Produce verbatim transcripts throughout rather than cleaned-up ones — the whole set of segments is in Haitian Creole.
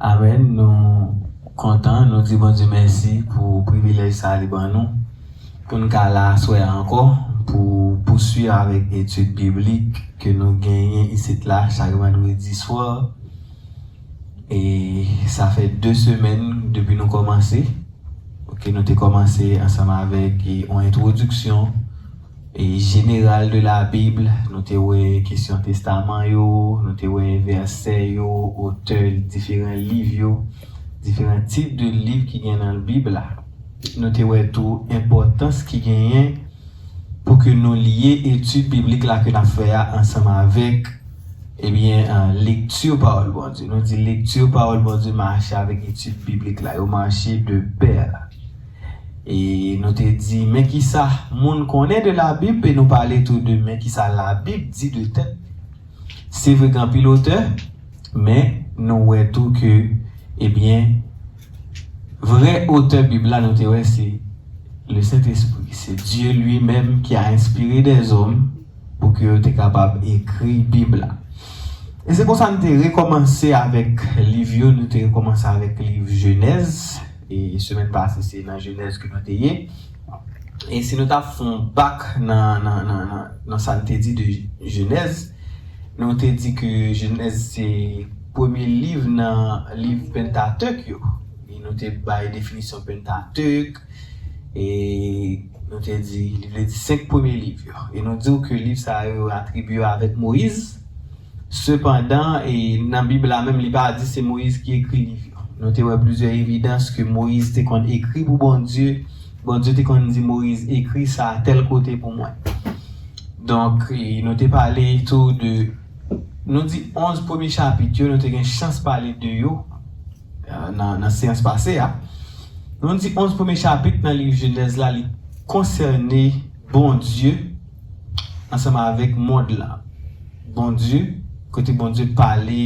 Amèn. Nou kontan, nou di Bondye mèsi pou privilèj sa li ban nou, pou n ka la aswè a ankò, pou pouswiv avèk etid biblik ke nou genyen isit la chak vandredi swa. E sa fè de semèn depi nou kòmanse. Ok, nou te kòmanse ansanm avèk, e, yon entwodiksyon, e, jeneral de la Bible. Nou te wè kesyon testaman yo, nou te wè vèsè yo, otè diferan liv yo, diferan tip de liv ki gen nan Bib la. Nou te wè tou enpòtans ki genyen pou ke nou lye etid biblik la ke n ap fè a ansanm avèk, ebyen, e, lekti pawòl Bondye. Nou di lekti pawòl Bondye mache avèk etid biblik la. Yo mache de pè. E nou te di, men kisa moun konnen de la Bib, e nou pale tou de men kisa la Bib di de tèt. Se vre gen anpil otè, men nou wè tou ke, ebyen, vrè otè Bib la, nou te wè se le Saint-Esprit. Se Dieu lui-même qui a inspiré des hommes pou ke yo te kapab ekri Bib la. E se konsa nou te rekòmanse avèk liv yo, nou te rekòmanse avèk liv Jenèz. E semèn pase, se nan Jenèz ke nou te ye. E si nou ta fè yon bak nan, nan, nan, nan, nan sa n te di de Jenèz, nou te di ke Jenèz se premye liv nan liv Pentatèk yo. E nou te bay definisyon Pentatèk, e nou te di, li vle di senk premye liv yo. E nou di w ke liv sa yo atribye yo avèk Moyiz. Sepandan, e nan Bib la menm, li pa di se Moyiz ki ekri liv yo. Nou te wè plizyè evidans ke Moyiz te konn ekri pou Bondye. Bondye te konn di Moyiz, ekri sa tèl kote pou mwen. Donk, e nou te pale tou de, nou di onz premye chapit yo, nou te gen chans pale de yo, e, nan, nan seyans pase a. Nou di onz premye chapit nan liv Jenèz la, li konsène Bondye ansanm avèk mond la. Bondye, kote Bondye pale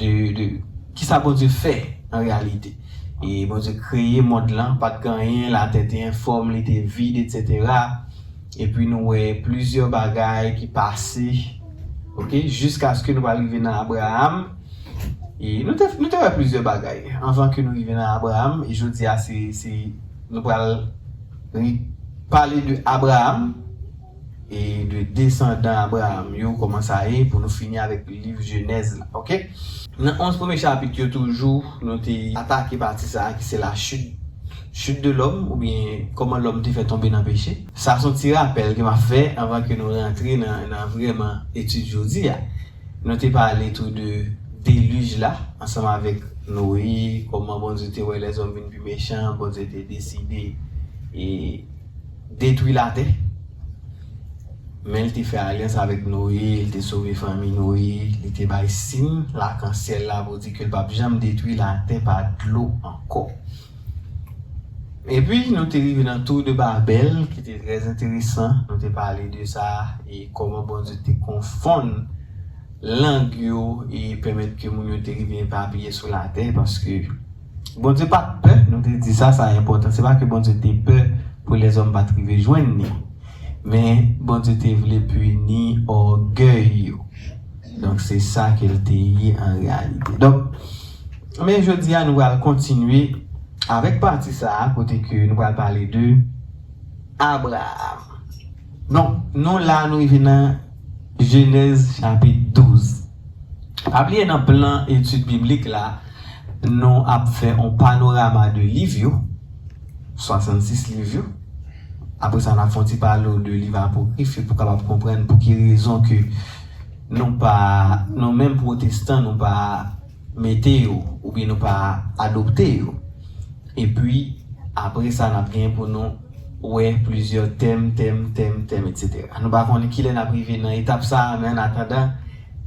de, de kisa Bondye fè an reyalite. E Bondye kreye mond lan, pa t gen anyen, latè te enfòm, li te vid, etsetera. Epi nou wè plizyè bagay ki pase, ok, jiskaske nou pral rive nan Abraram. E nou te, nou te wè plizyè bagay anvan ke nou rive nan Abraram. E jodi a, se, se, nou pral ri-, pale de Abraram e de desandan Abraram yo, kòman sa ye, pou nou fini avèk liv Jenèz la, ok? Nan onz premye chapit yo toujou, nou te atake pati sa a ki se la chute, chute de l'homme, oubyen kòman lòm te fè tonbe nan peche. Sa se yon ti rapèl ke m ap fè anvan ke nou rantre nan, nan vrèman etid jodi a. Nou te pale tou de delij la, ansanm avèk Noye, kòman Bondye te wè lèzòm vin pi mechan, Bondye te deside e detwi latè. Men l te fè alyans avèk Noye, l te sove fanmi Noye, li te bay siy lakansyèl la pou di ke l p ap janm detwi latè pa dlo ankò. Epi, nou te rive nan Tour de Babèl, ki te trè enteresan. Nou te pale de sa, e kòman Bondye te konfonn lang yo e pèmèt ke moun yo te rive epapiye sou latè, paske Bondye pa t pè, nou te di sa, sa enpòtan. Se pa ke Bondye te pè pou lèzòm pa t rive jwenn li. Men Bondye te vle pini ògèy yo. Donk, se sa ke l te ye an reyalite. Donk, men jodi a, nou pral kontinye avèk pati sa a, kote ke nou pral pale de Abraram. Donk, nou la, nou rive nan Jenèz chapit douz. Pa bliye nan plan etid biblik la, nou ap fè yon panorama de liv yo, swasannsis liv yo. Apre sa, n ap fè yon ti pale w de liv apokrif yo pou w kapab konprann pou ki rezon ke nou pa, nou menm pwotestan, nou pa mete yo, oubyen nou pa adopte yo. Epi, apre sa, n ap gen pou nou wè plizyè tèm, tèm, tèm, tèm, etsetera. Nou pa konnen kilè n ap rive nan etap sa a, men an atandan,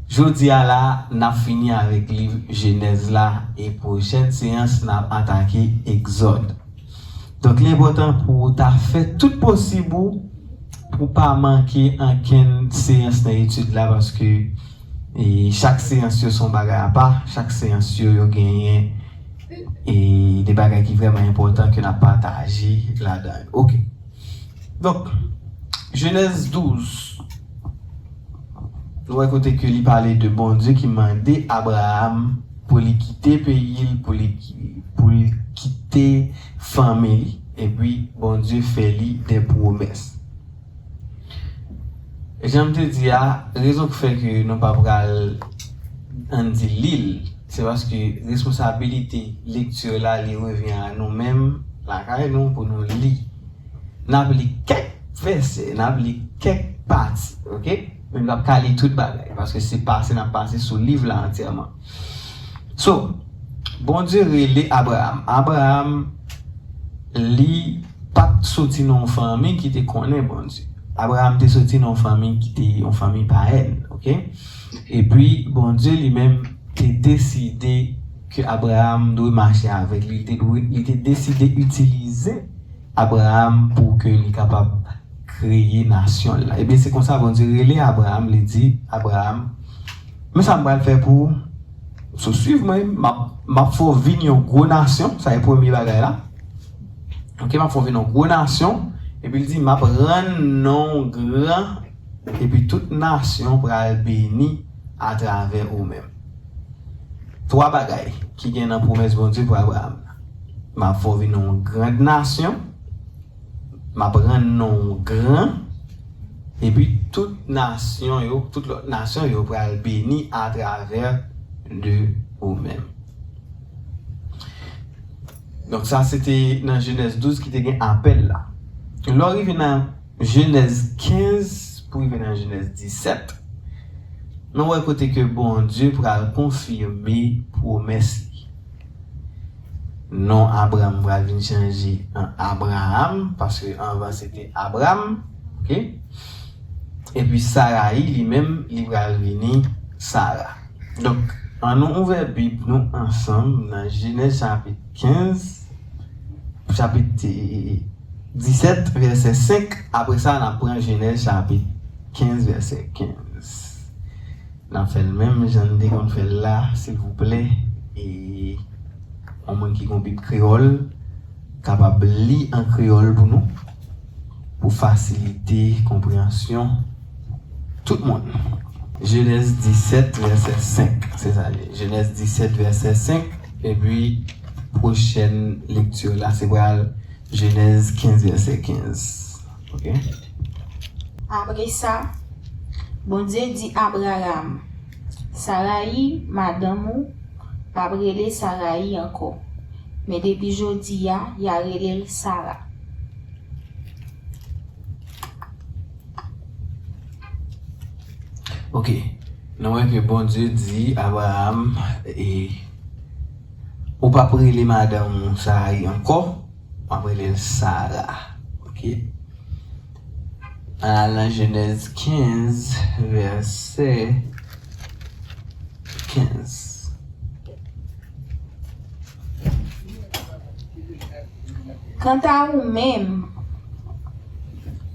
jodi a la, n ap fini avèk liv Jenèz la, e pwochèn seyans, n ap atake Egzòd. Donk, li enpòtan pou w ta fè tout posib ou pou w pa manke ankenn seyans nan etid la, paske, e, chak seyans yo se yon bagay apa, chak seyans yo, yo genyen, e, de bagay ki vrèman enpòtan ke n ap pataje ladan yo. Ok. Donk, Jenèz douz, nou wè kote ke li pale de Bondye ki mande Abraram pou li kite peyi l, pou li ki- pou l kite fanmi li, epi Bondye fè li de pwomès. Jan m te di a, rezon ki fè ke nou pa pral ann di li l, se paske responsabilite lekti la li revyen a nou menm lakay nou pou nou li. N ap li kèk vèsè, n ap li kèk pati, oke? Men n ap ka li tout bagay, paske se pase n ap pase sou liv la antyèman. So, Bondye rele Abraham. Abraham, li pa t soti nan yon fanmi ki te konnen Bondye. Abraham te soti nan yon fanmi ki te yon fanmi payèn, oke? Epi, Bondye li menm te deside ke Abraham dwe mache avèk li. Li te dwe, li te deside itilize Abraham pou ke li kapab kreye nasyon l la. Ebyen, se konsa Bondye rele Abraham, li di, Abraham, men sa m pral fè pou ou. Si w swiv mwen, m ap, m ap fè w vin yon gwo nasyon. Sa e premye bagay la. Oke, m ap fè w vin yon gwo nasyon. Epi l di, m ap rann non w gran. Epi tout nasyon pral beni atravè ou menm. Twa bagay ki gen nan pwomès Bondye pou Abraham nan. M ap fè w vin yon grand nasyon, m ap rann non w gran, epi tout nasyon yo, tout lòt nasyon yo pral beni atravè de ou menm. Donk sa se te nan Jenèz douz ki te gen apèl la. Lè w rive nan Jenèz kenz pou rive nan Jenèz disèt, nou wè kote ke Bondye pral konfime pwomès li. Non Abram pral vin chanje an Abraham, paske anvan se te Abram, oke? Epi Sarayi li menm, li pral vini Sara. Donk, ann nou ouvè Bib nou ansanm nan Jenèz chapit kenz, chapit disèt, vèsè senk. Apre sa, n ap pran Jenèz chapit kenz, vèsè kenz. N ap fè l menm jan n te konn fè l la, silvouplè. E yon moun ki gon Bib kreyòl kapab li an kreyòl pou nou, pou fasilite konpreyansyon tout moun. Jenèz disèt, vèsè senk, se sa li ye. Jenèz disèt, vèsè senk, epi pwochèn lekti la, se pral Jenèz kenz, vèsè kenz. Oke? Apre sa, Bondye di Abraram, Sarayi, madanm ou, p ap rele Sarayi ankò, men depi jodi a, y a rele l Sara. Oke. Nou wè ke Bondye di Abraram, e, ou p ap rele madanm ou Sarayi ankò, w ap rele l Sara. Oke. Ann al nan Jenèz kenz, vèsè kenz. Kanta ou menm,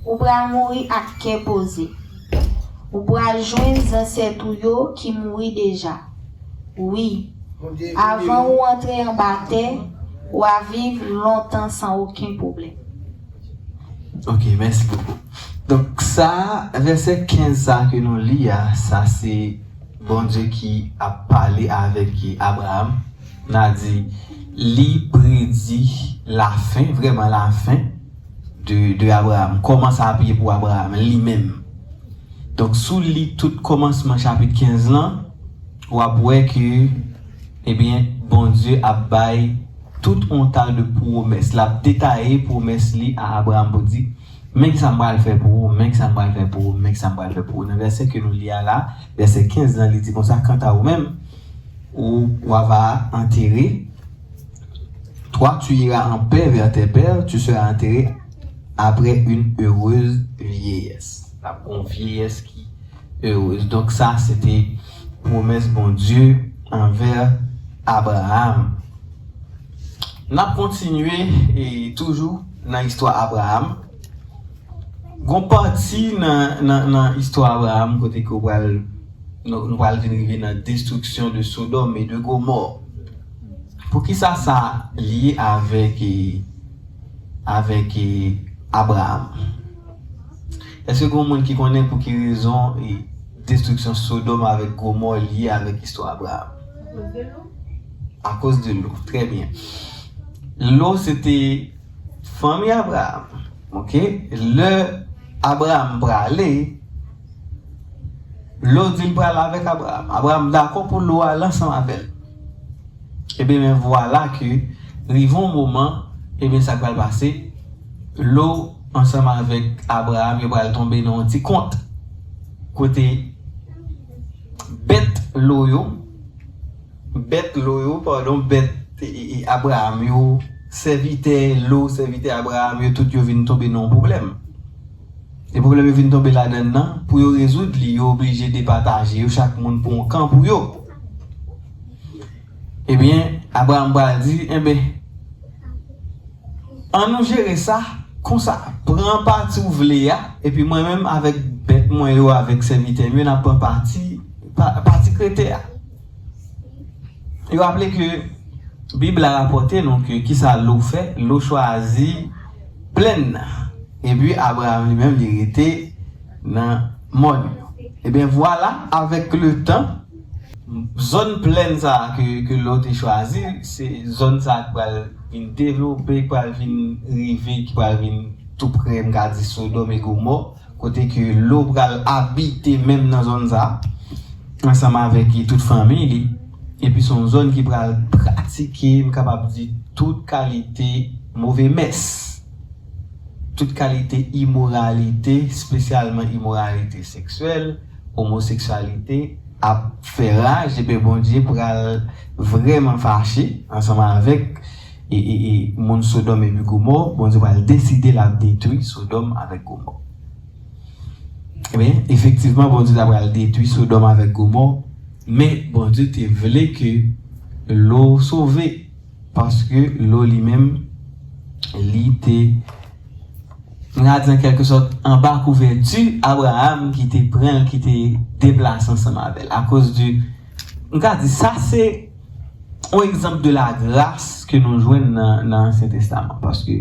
ou pral mouri ak kè poze. Ou pral jwenn zansèt ou yo ki mouri deja. Wi, avan ou antre anba tè, w a viv lontan san okenn pwoblèm. Ok, mèsi bokou. Donk, sa, vèsè kenz sa ke nou li a, sa se Bondye ki ap pale avèk Abraham. N a di, li predi lafen, vrèman lafen de, de Abraham. Kòman sa ap ye pou Abraham, li menm. Donk, si w li tout kòmansman chapit kenz lan, w ap wè ke, ebyen, Bondye ap bay tout yon ta de pwomès. L ap detaye pwomès li a Abraham pou di, men ki sa m pral fè pou ou, men ki sa m pral fè pou ou, men ki sa m pral fè pou ou. Nan vèsè ke nou li a la, vèsè kenz lan, li di konsa, kanta ou menm, ou, ou va enterrer, toi, tu iras en paix vers tes pères, tu seras enterré après une heureuse vieillesse. L ap gen yon vyeyès ki erez. Donk, sa, se te pwomès Bondye anvè Abraham. N ap kontinye, e, toujou nan istwa Abraham. Gon pati nan, nan, nan istwa Abraham kote ke w pral, nou, nou pral vin rive nan destriksyon de Sodòm e de Gomò. Poukisa sa lye avèk, e, avèk, e, Abraham? Èske gen moun ki konnen pou ki rezon, e, destriksyon Sodòm avèk Gomò lye avèk istwa Abraham? Akoz de Lo. Trè byen. Lo se te fanmi Abraram. Ok? Lè Abraram prale, Lo di l pral avèk Abraram. Abraram dakò pou Lo al ansanm avè l. Ebyen, men vwala ke rive yon moman, ebyen, sa k pral pase, Lo ansanm avèk Abraram, yo pral tonbe nan yon ti kont. Kote bèt Lo yo, bèt Lo yo, padon, bèt e, e, e, Abraram yo, sèvitè Lo, sèvitè Abraram yo, tout yo vin tonbe nan yon pwoblèm. E pwoblèm yo vin tonbe ladan l nan, pou yo rezoud li, yo oblije depataje yo, chak moun pran yon kan pou yo. Ebyen, Abraram pral di, enben, ann nou jere sa konsa, pran pati w vle a, epi mwen menm avèk bèt mwen yo, avèk sèvitè m yo, n ap pran pati, pa, pati k rete a. Yo raple ke Bib la rapòte nou ke kisa Lo fè, Lo chwazi plèn nan. Epi Abraram li menm li rete nan mòn yo. Ebyen vwala, avèk le tan, zòn plèn sa a ke, ke Lo te chwazi, se zòn sa a ki pral vin devlope, ki pral vin rive, ki pral vin tou pre, m ka di Sodòm e Gomò, kote ke Lo pral abite menm nan zòn sa a, ansanm avèk tout fanmi li. Epi se yon zòn ki pral pratike, m kapab di, tout kalite move mès, tout kalite imoralite, espesyalman imoralite seksyèl, omoseksyalite, ap fè raj, ebyen Bondye pral vrèman fache ansanm avèk e, e, e, moun Sodòm epi Gomò, Bondye pral deside l ap detwi Sodòm avèk Gomò. Ebyen, efektivman, Bondye ta pral detwi Sodòm avèk Gomò, men Bondye te vle ke Lo sove, paske Lo li menm, li te, m ka di an kèlke sòt, anba kouvèti Abraram ki te pran l, ki te deplase ansanm avè l. Akoz de, m ka di, sa se yon egzanp de la gras ke nou jwenn nan, nan Ansyen Testaman. Paske,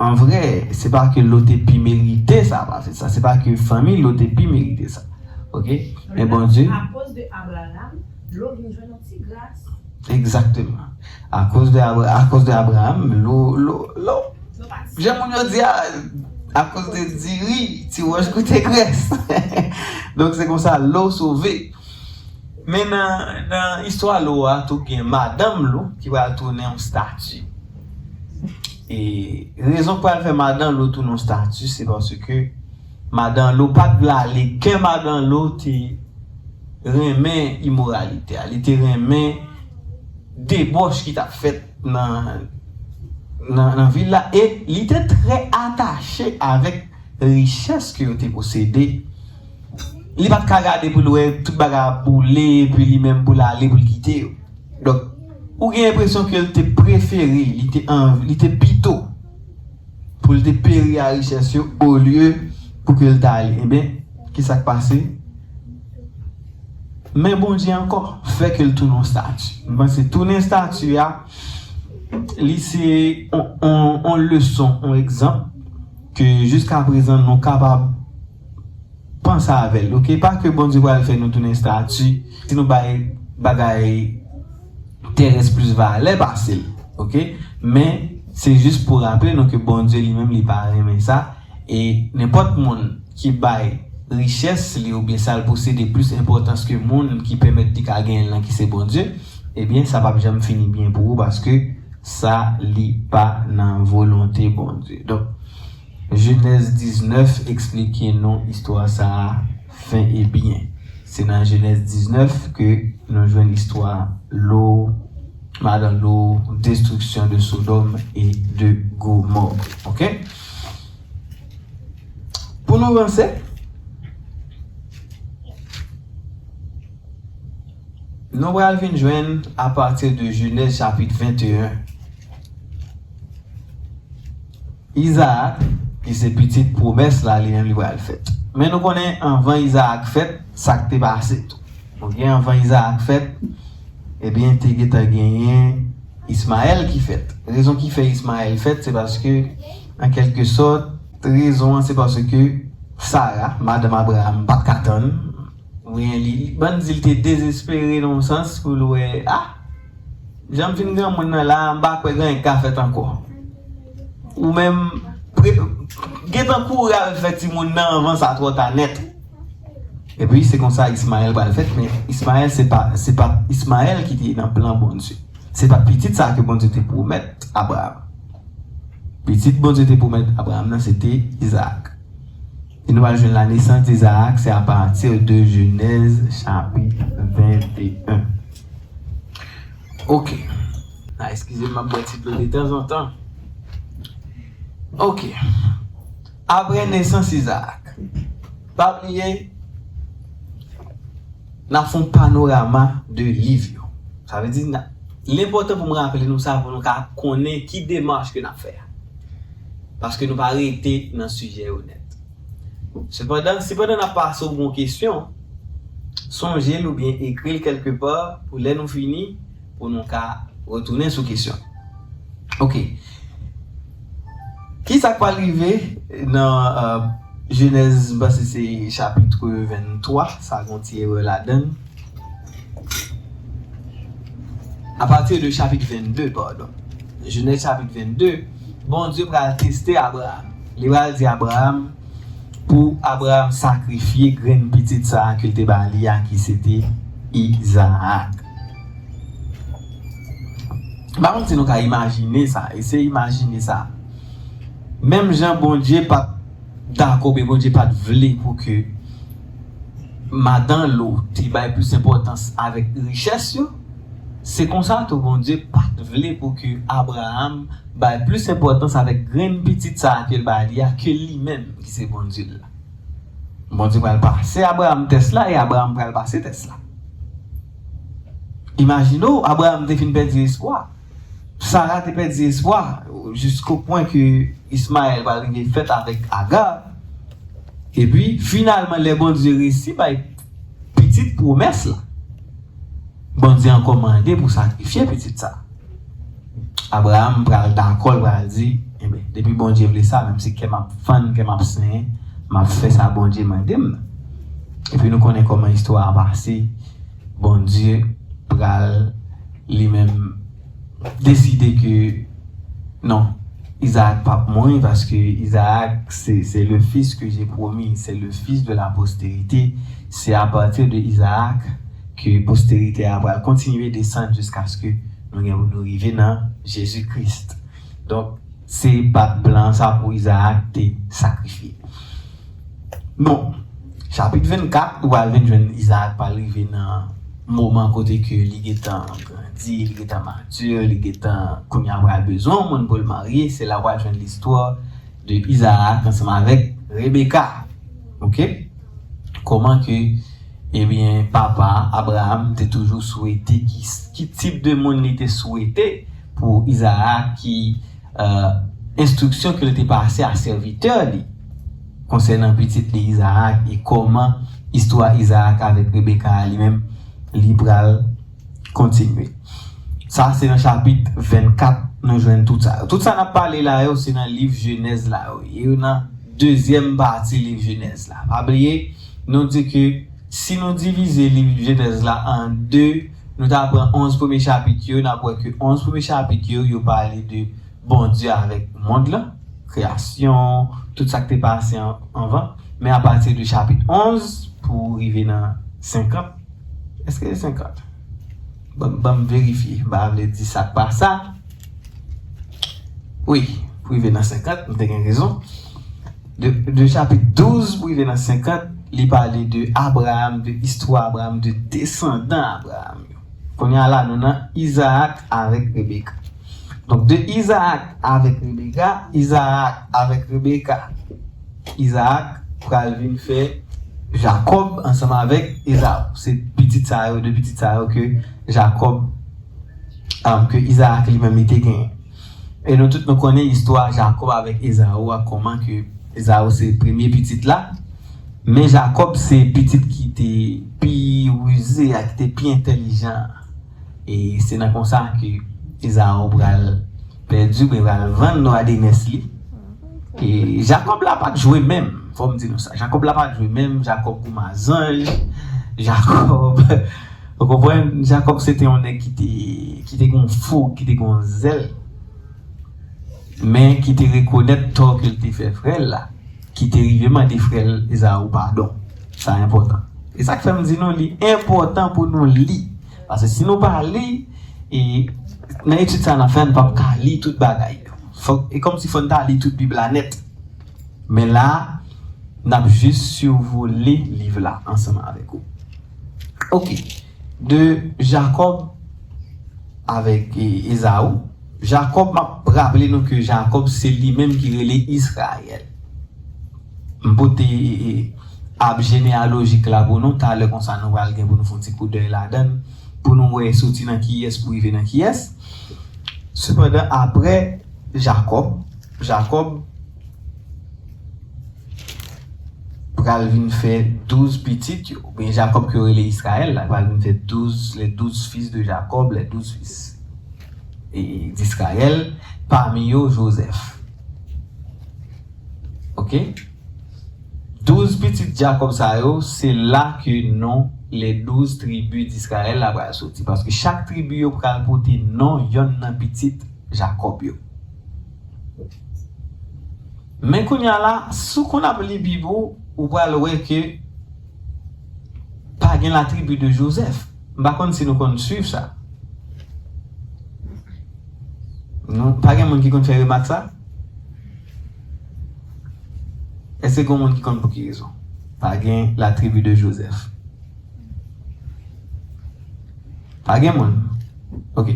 an vrè, se pa ke Lo te pi merite sa pase sa. Se pa ke fanmi Lo te pi merite sa. Ok? Men Bondye. Akoz de Abraram, Lo vin jwenn yon ti gras. Egzakteman. Akoz de Abra-, akoz de Abraram, Lo, Lo, Lo. Jan moun yo di a, akoz de diri, ti wòch koute grès. Donk, se konsa Lo sove. Men nan, nan istwa Lo a, tou gen madanm Lo ki pral tounen yon estati. E rezon k pral fè madanm Lo tounen yon estati, se paske madanm Lo pa t vle ale. Kè madanm Lo te renmen imoralite a. Li te renmen debòch ki t ap fèt nan, nan, nan vil la. E li te trè atache avèk richès ke yo te posede. Li pa t ka gade pou l wè tout bagay ap boule, epi li menm pou l ale, pou l kite yo. Donk, ou gen enpresyon ke l te prefere, li te anvi, li te pito pou l te peri a richès yo, olye pou ke l ta ale. Ebyen, ki sa k pase? Men Bondye ankò fè ke l tounen yon estati. M panse tounen estati a, li se on, on, on leson, on egzanp ke jiskaprezan nou kapab panse avè l. Ok, pa ke Bondye pral fè nou tounen estati, si nou bay bagay terès plis valè pase l. Ok? Men, se jis pou raple nou ke Bondye li menm, li pa renmen sa. E nenpòt moun ki bay richès li oubyen sa l posede plis enpòtans ke moun ki pèmèt li ka genyen l lan, ki se Bondye, ebyen, sa p ap janm fini byen pou ou paske sa li pa nan volonte Bondye. Donk, Jenèz diznèf eksplike nou istwa sa a fen e byen. Se nan Jenèz diznèf ke nou jwenn istwa Lo, madan Lo, destruction de Sodome et de Gomorrhe. Ok? Pou nou vanse, nou pral vin jwenn apati de Jenèz chapit venteyen. Izaak, ki se pitit pwomès la, li menm li pral fèt. Men nou konnen anvan Izaak fèt, sa k te pase tou. Ok, anvan Izaak fèt, ebyen, te gentan genyen Ismayèl ki fèt. Rezon ki fè Ismayèl fèt, se paske, an kèlke sòt, rezon an, se paske Sara, madanm Abraram, pa t ka tann. Oubyen li, bann di l te dezespere nan yon sans pou l wè, ah, Jan m fin granmoun nan la, m pa kwè gen anyen k ka fèt ankò. Ou menm, pre- gentan kouri al fè timoun nan anvan sa twò ta nèt. Epi se konsa Ismayèl pral fèt, men Ismayèl se pa, se pa Ismayèl ki te nan plan Bondye. Se pa pitit sa ke Bondye te pwomèt Abraram. Pitit Bondye te pwomèt Abraram nan se te Izaak. E nou pral jwenn la nesans Izaak, se apati de Jenèz chapit venteyen. Ok. N a eskize m, m ap bwè ti dlo detanzantan. Ok. Apre nesans Izaak, pa bliye, n ap fè yon panorama de liv yo. Sa vle di, n a- li enpòtan pou m raple nou sa, pou nou ka konnen ki demach ke n ap fè a. Paske nou pa rete nan sijè yo nèt. Sepandan, si pandan n ap pase w gon kesyon, sonje l oubyen ekri l kèlkepa pou lè nou fini, pou nou ka retounen sou kesyon. Ok. Ki sa k pral rive nan euh, Jenèz, m panse se chapit venntwa, sa gon ti erè ladan l. Apati de chapit vennde, padon. Jenèz chapit vennde, Bondye pral teste Abraram. Li pral di Abraram pou Abraram sakrifye grenn pitit sa a ke l te ba li a, ki se te Izaak. M pa konn si nou ka imajine sa, eseye imajine sa. Menm jan Bondye pa t dakò, oubyen Bondye pa t vle pou ke madan Lot te bay plis enpòtans avèk richès yo, se konsa tou Bondye pa t vle pou ke Abraram bay plis enpòtans avèk grenn pitit sa a ke l ba li a, ke li menm ki se Bondye l la. Bondye pral pase Abraram tès la, e Abraram pral pase tès la. Imajine w, Abraram te fin pèdi espwa. Sara te pèdi espwa, jiskopwen ke Ismayèl pral rive fèt avèk Aga. Epi, finalman, lè Bondye resi bay pitit pwomès la, Bondye ankò mande pou sakrifye pitit sa. Abraram pral dakò, l pral di, enben, depi Bondye vle sa, menm si kè m ap fann, kè m ap senyen, m ap fè sa Bondye mande m nan. Epi nou konnen kòman istwa a pase. Bondye pral li menm deside ke non, Izaak p ap mouri, paske Izaak se, c'est le fils que j'ai promis, c'est le fils de la postérité. Se apati de Izaak ke posterite a pral kontinye desann jiskaske nou gen pou nou rive nan Jezi Kris. Donk, se pa t plan sa pou Izaak te sakrifye. Bon, chapit vennkat, ou pral vin jwenn Izaak pral rive nan moman kote ke li gentan grandi, li gentan madi, li gentan kounye a pral bezwen yon moun pou l marye. Se la w pral jwenn listwa de Izaak ansanm avèk Rebeka. Ok? Kòman ke, ebyen, papa Abraram te toujou swete, ki, ki tip de moun li te swete pou Izaak, ki euh, enstriksyon ke l te pase a sèvitè li konsènan pitit li Izaak e kòman istwa Izaak avèk Rebeka a li menm li pral kontinye. Sa se nan chapit vennkat nou jwenn tout sa yo. Tout sa n ap pale la yo se nan liv Jenèz la yo. E yo nan dezyèm pati liv Jenèz la. Pa bliye, nou di ke si nou divize liv Jenèz la an de, nou ta pran onz premye chapit yo, n ap wè ke onz premye chapit yo, yo pale de Bondye avèk mond lan, kreyasyon, tout sa k te pase an- anvan. Men apati de chapit onz pou rive nan senkant, èske se senkant? Ban, ban m verifye, m pa vle di sa k pa sa. Wi, pou rive nan senkant, m te gen rezon. De, de chapit douz pou rive nan senkant, li pale de Abraram, de istwa Abraram, de desandan Abraram yo. Kounye a la, nou nan Izaak avèk Rebeka. Donk, de Izaak avèk Rebeka, Izaak avèk Rebeka, Izaak pral vin fè Jakòb ansanm avèk Ezaou. Se pitit sa yo, de pitit sa yo ke Jakòb, um, ke Izaak li menm li te genyen. E nou tout nou konnen istwa Jakòb avèk Ezaou a, kòman ke Ezaou se premye pitit la, men Jakòb se pitit ki te pi rize a, ki te pi entèlijan an. E se nan konsa ke Ezaou pral pèdi, oubyen pral vann nwa de nès li. E Jakòb la pa t jwe menm, fò m di nou sa. Jakòb la pa t jwe menm, Jakòb kòm a zanj, Jakòb Ou konprann? Jakòb se te yon nèg ki te, ki te gen yon foug, ki te gen yon zèl, men ki te rekonèt tò ke l te fè frè l la, ki te rive mande frè l Ezaou padon. Sa enpòtan. E sa k fè m di nou li enpòtan pou nou li. Paske si nou pa li, e, nan etid sa n ap fè, n p ap ka li tout bagay yo. Fòk, e kòmsi fò n ta li tout Bib la nèt. Men la, n ap jis sivole liv la ansanm avèk ou. Ok. De Jakòb avèk, e, Ezaou. Jakòb, m ap raple nou ke Jakòb se li menm ki rele Izrayèl. M pote, e, e, ab jeneyalojik la pou nou, talè konsa nou pral gen pou nou fè yon ti koudèy ladan l, pou nou wè soti nan kiyès pou rive nan kiyès. Sepandan, apre Jakòb, Jakòb pral vin fè douz pitit yo, oubyen Jakòb ke yo rele Izrayèl la, pral vin fè douz, les douze fils de Jacob, les douze fils, e, d'Israël, pami yo Jozèf. Ok? Douz pitit Jakòb sa yo, se la ke non les douze tribus d'Israël la pral soti. Paske chak tribi yo pral pote non yonn nan pitit Jakòb yo. Men kounye a la, si w konn ap li Bib ou, ou pral wè ke pa gen la tribu de Joseph. M pa konn si nou konn swiv sa. Nou, pa gen moun ki konn fè remak sa? Èske gen moun ki konn pou ki rezon? Pa gen la tribu de Joseph. Pa gen moun. Ok.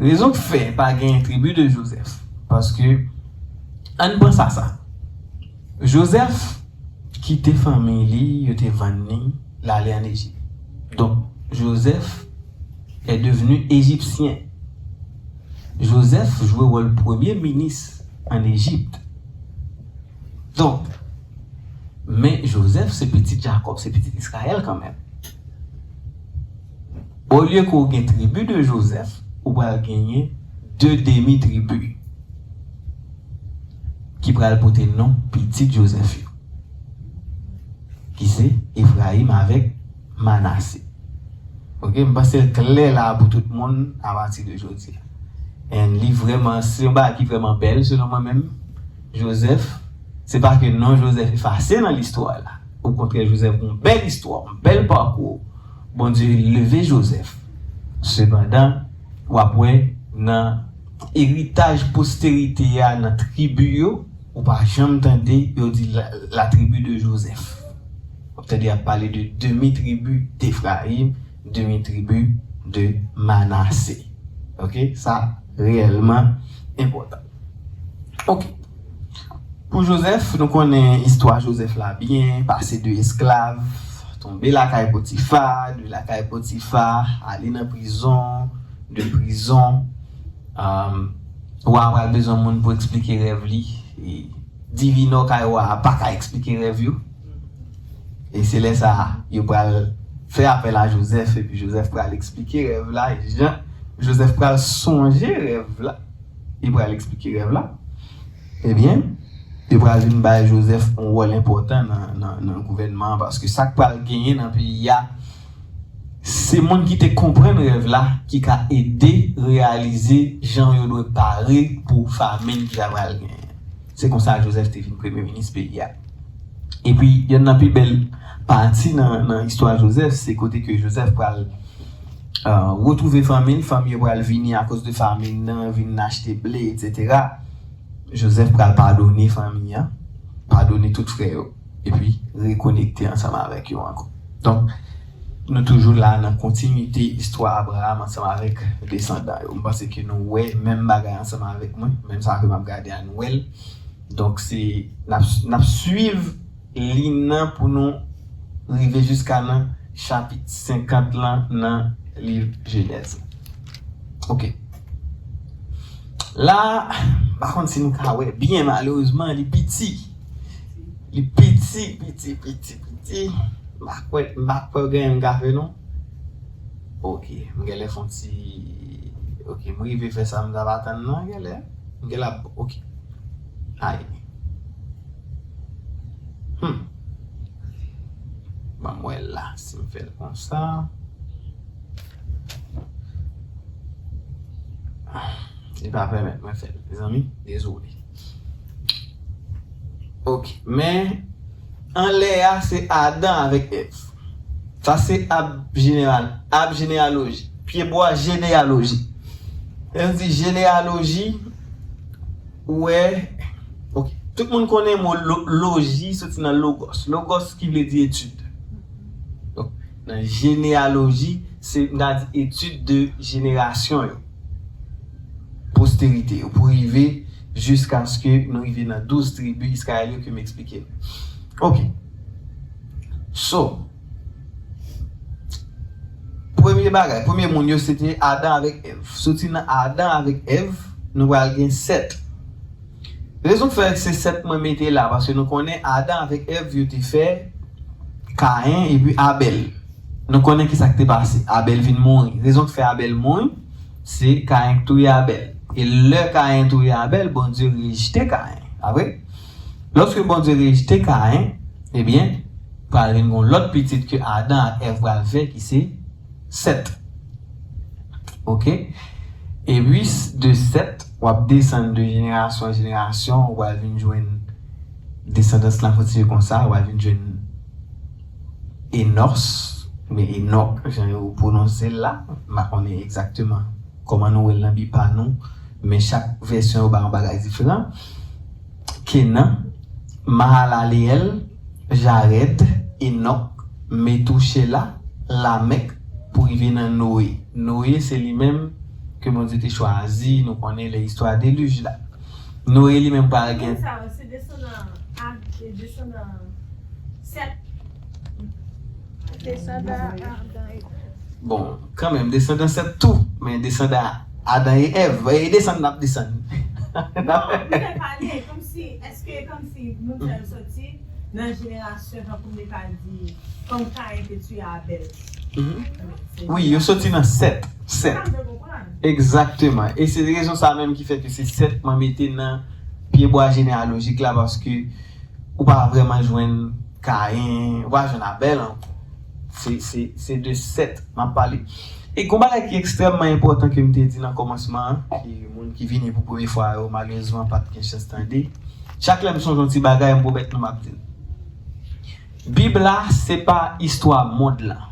Rezon k fè pa gen tribi de Joseph. Paske, ann panse a sa. Joseph kite fanmi li, yo te vann li, l ale ann Ejip. Donk, Joseph est devenu égyptien. Joseph jwe wòl premye minis ann Ejip. Donk, men Joseph se pitit Jakòb, se pitit Izrayèl kanmenm. Olye ke w gen tribi de Joseph, ou pral genyen de demi tribi ki pral pote non pitit Joseph yo, ki se Efrayim avèk Manase. Ok, m panse l klè la pou tout moun apati de jodi a. And li vrèman, se yon bagay ki vrèman bèl selon mwen menm. Joseph, se pa ke non Joseph efase nan listwa la. Okontrè, Joseph gen yon bèl istwa, yon bèl pakou. Bondye leve Joseph. Sepandan, w ap wè nan eritaj posterite a, nan tribi yo, ou pa janm tande yo di la, la tribu de Joseph. W ap tande y ap pale de demi tribi d'Efrayim, demi tribi de Manase. Ok, sa reyèlman enpòtan. Ok. Pou Joseph, nou konnen istwa Joseph la byen, pase de esklav, tonbe lakay Potifa, de lakay Potifa, ale nan prizon, de prizon, um, wa a pral bezwen moun pou eksplike rèv li. E divinò kay wa a pa ka eksplike rèv yo. E se lè sa a, yo pral fè apèl a Joseph, epi Joseph pral eksplike rèv la, e jan Joseph pral sonje rèv la, li pral eksplike rèv la. Ebyen, yo pral vin bay Joseph yon wòl enpòtan nan, nan, nan gouvènman an, paske sa k pral genyen nan peyi a, se moun ki te konprann rèv la ki ka ede reyalize jan yo dwe pare pou famin ki ta pral genyen. Se konsa Joseph te vin premye minis peyi a. Epi, yonn nan pi bèl pati nan, nan istwa Joseph, se kote ke Joseph pral, euh, retwouve fanmi l, fanmi yo pral vini akoz de famin nan, vin achte ble, etsetera. Joseph pral padone fanmi an, padone tout frè yo, epi rekonekte ansanm avèk yo ankò. Donk, nou toujou la nan kontinite istwa Abraham ansanm avèk desandan yo. M panse ke nou wè menm bagay ansanm avèk mwen, menm sa ke m ap gade a nou wè l. Donk, se, n ap, n ap swiv liy nan pou nou rive jiska nan chapit senkant lan nan liv Jenèz. Ok. La, m pa konn si nou ka wè byen, malerezman, li piti. Li piti, piti, piti, piti. M pa kwè, m pa kwè gen m ka fè non. Ok, m genlè fè yon ti, ok, m rive fè sa m t ap atann nan, genlè. M genlè ap, ok. Ay. Hmm. Ban m wè la, si m fè l konsa. Li pa pèmèt mwen fè l, mezanmi. Dezole. Ok, men anlè a, se Adan avèk Èv. Sa se ab jeneral, ab jeneyaloji, pyebwa jeneyaloji. Lè nou di jeneyaloji, ou wè, ok, tout moun konnen mo lo- loji soti nan logos. Logos ki vle di etid. Donk, nan jeneyaloji, se, m ta di, etid de jenerasyon yo. Posterite yo, pou rive jiskaske nou rive nan douz tribi Izrayèl yo ke m eksplike nou. Ok. So, premye bagay, premye moun yo, se te Adan avèk Èv. Soti nan Adan avèk Èv, nou pral gen Sèt. Rezon k fè se Sèt mwen mete la, paske nou konnen Adan avèk Èv yo te fè Kayen epi Abèl. Nou konnen ki sa k te pase. Abèl vin mouri. Rezon k fè Abèl mouri, se Kayen k touye Abèl. E lè Kayen touye Abèl, Bondye rejte Kayen. Pa vre? Lòske Bondye rejte Kayen, ebyen, pral vin gon lòt pitit ke Adan ak Èv pral fè, ki se Sèt. Ok? Epi, de Sèt, w ap desann de jenerasyon an jenerasyon, ou pral vin jwenn desandans lan kontinye konsa, ou pral vin jwenn Enòs, oubyen Enòk, jan yo pwononse l la, m pa konnen egzakteman kòman nou wè l nan Bib pa nou, men chak vèsyon yo bay yon bagay diferan. Kenan, Mahalaleyèl, Jarèd, Enòk, Metouchela, Lamèk, pou rive nan Noye. Noye se li menm ke Bondye te chwazi, nou konnen lè istwa delij la. Noye li menm pral gen. Moun sa yo se desandan Ad, e desandan Sèt. Desandan Adan e Èv. Bon, kanmenm, desandan Sèt tou, men desandan Adan e Èv, e desann n ap desann. Non, m te pale, kòmsi, èske kòmsi moun sa yo soti nan jenerasyon, tankou m te ka di, kòm Kayen te tiye Abèl. Mhm. Wi, yo soti nan Sèt. Sèt. Sa m te konprann. Egzakteman. E se rezon sa menm ki fè ke se Sèt mwen mete nan pyebwa jeneyalojik la, paske ou pa vrèman jwenn Kayen, ou pa jwenn Abèl ankò. Se, se, se de Sèt m ap pale. E gon bagay ki ekstrèmman enpòtan ke m te di nan kòmansman an, ke moun ki vini pou premye fwa yo, malerezman, pa t gen chans tande. Chak lè m sonje yon ti bagay, m pwomèt nou m ap di l. Bib la, se pa istwa mond lan.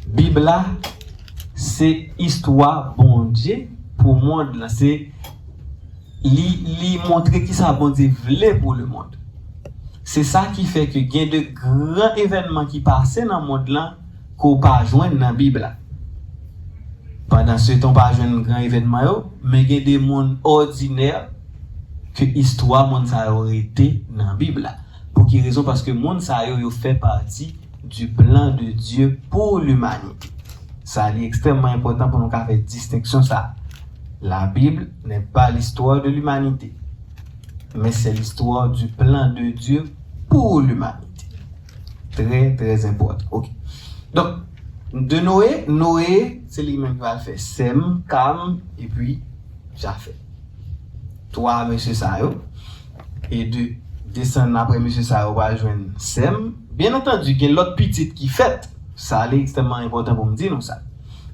Bib la, se istwa Bondye pou mond lan. Se li, li montre kisa Bondye vle pou lemonn. Se sa ki fè ke gen de gran evènman ki pase nan mond lan ke w pa jwenn nan Bib la. Pandansetan, w pa jwenn gran evènman yo, men gen de moun òdinè ke istwa moun sa yo rete nan Bib la. Pou ki rezon? Paske moun sa yo, yo fè pati du plan de Dieu pour l'humanité. Sa li ekstrèmman enpòtan pou nou ka fè distenksyon sa. La Bible n'est pas l'histoire de l'humanité, mais c'est l'histoire du plan de Dieu pour l'humanité. Trè, trè enpòtan. Ok. Donk, de Noé, Noé, se li menm ki pral fè Sèm, Kam, epi Jafèt. Twa mesye sa yo. E de, desann apre mesye sa yo, pral jwenn Sèm. Byen antandi, gen lòt pitit ki fèt. Sa, li ekstrèmman enpòtan pou m di nou sa.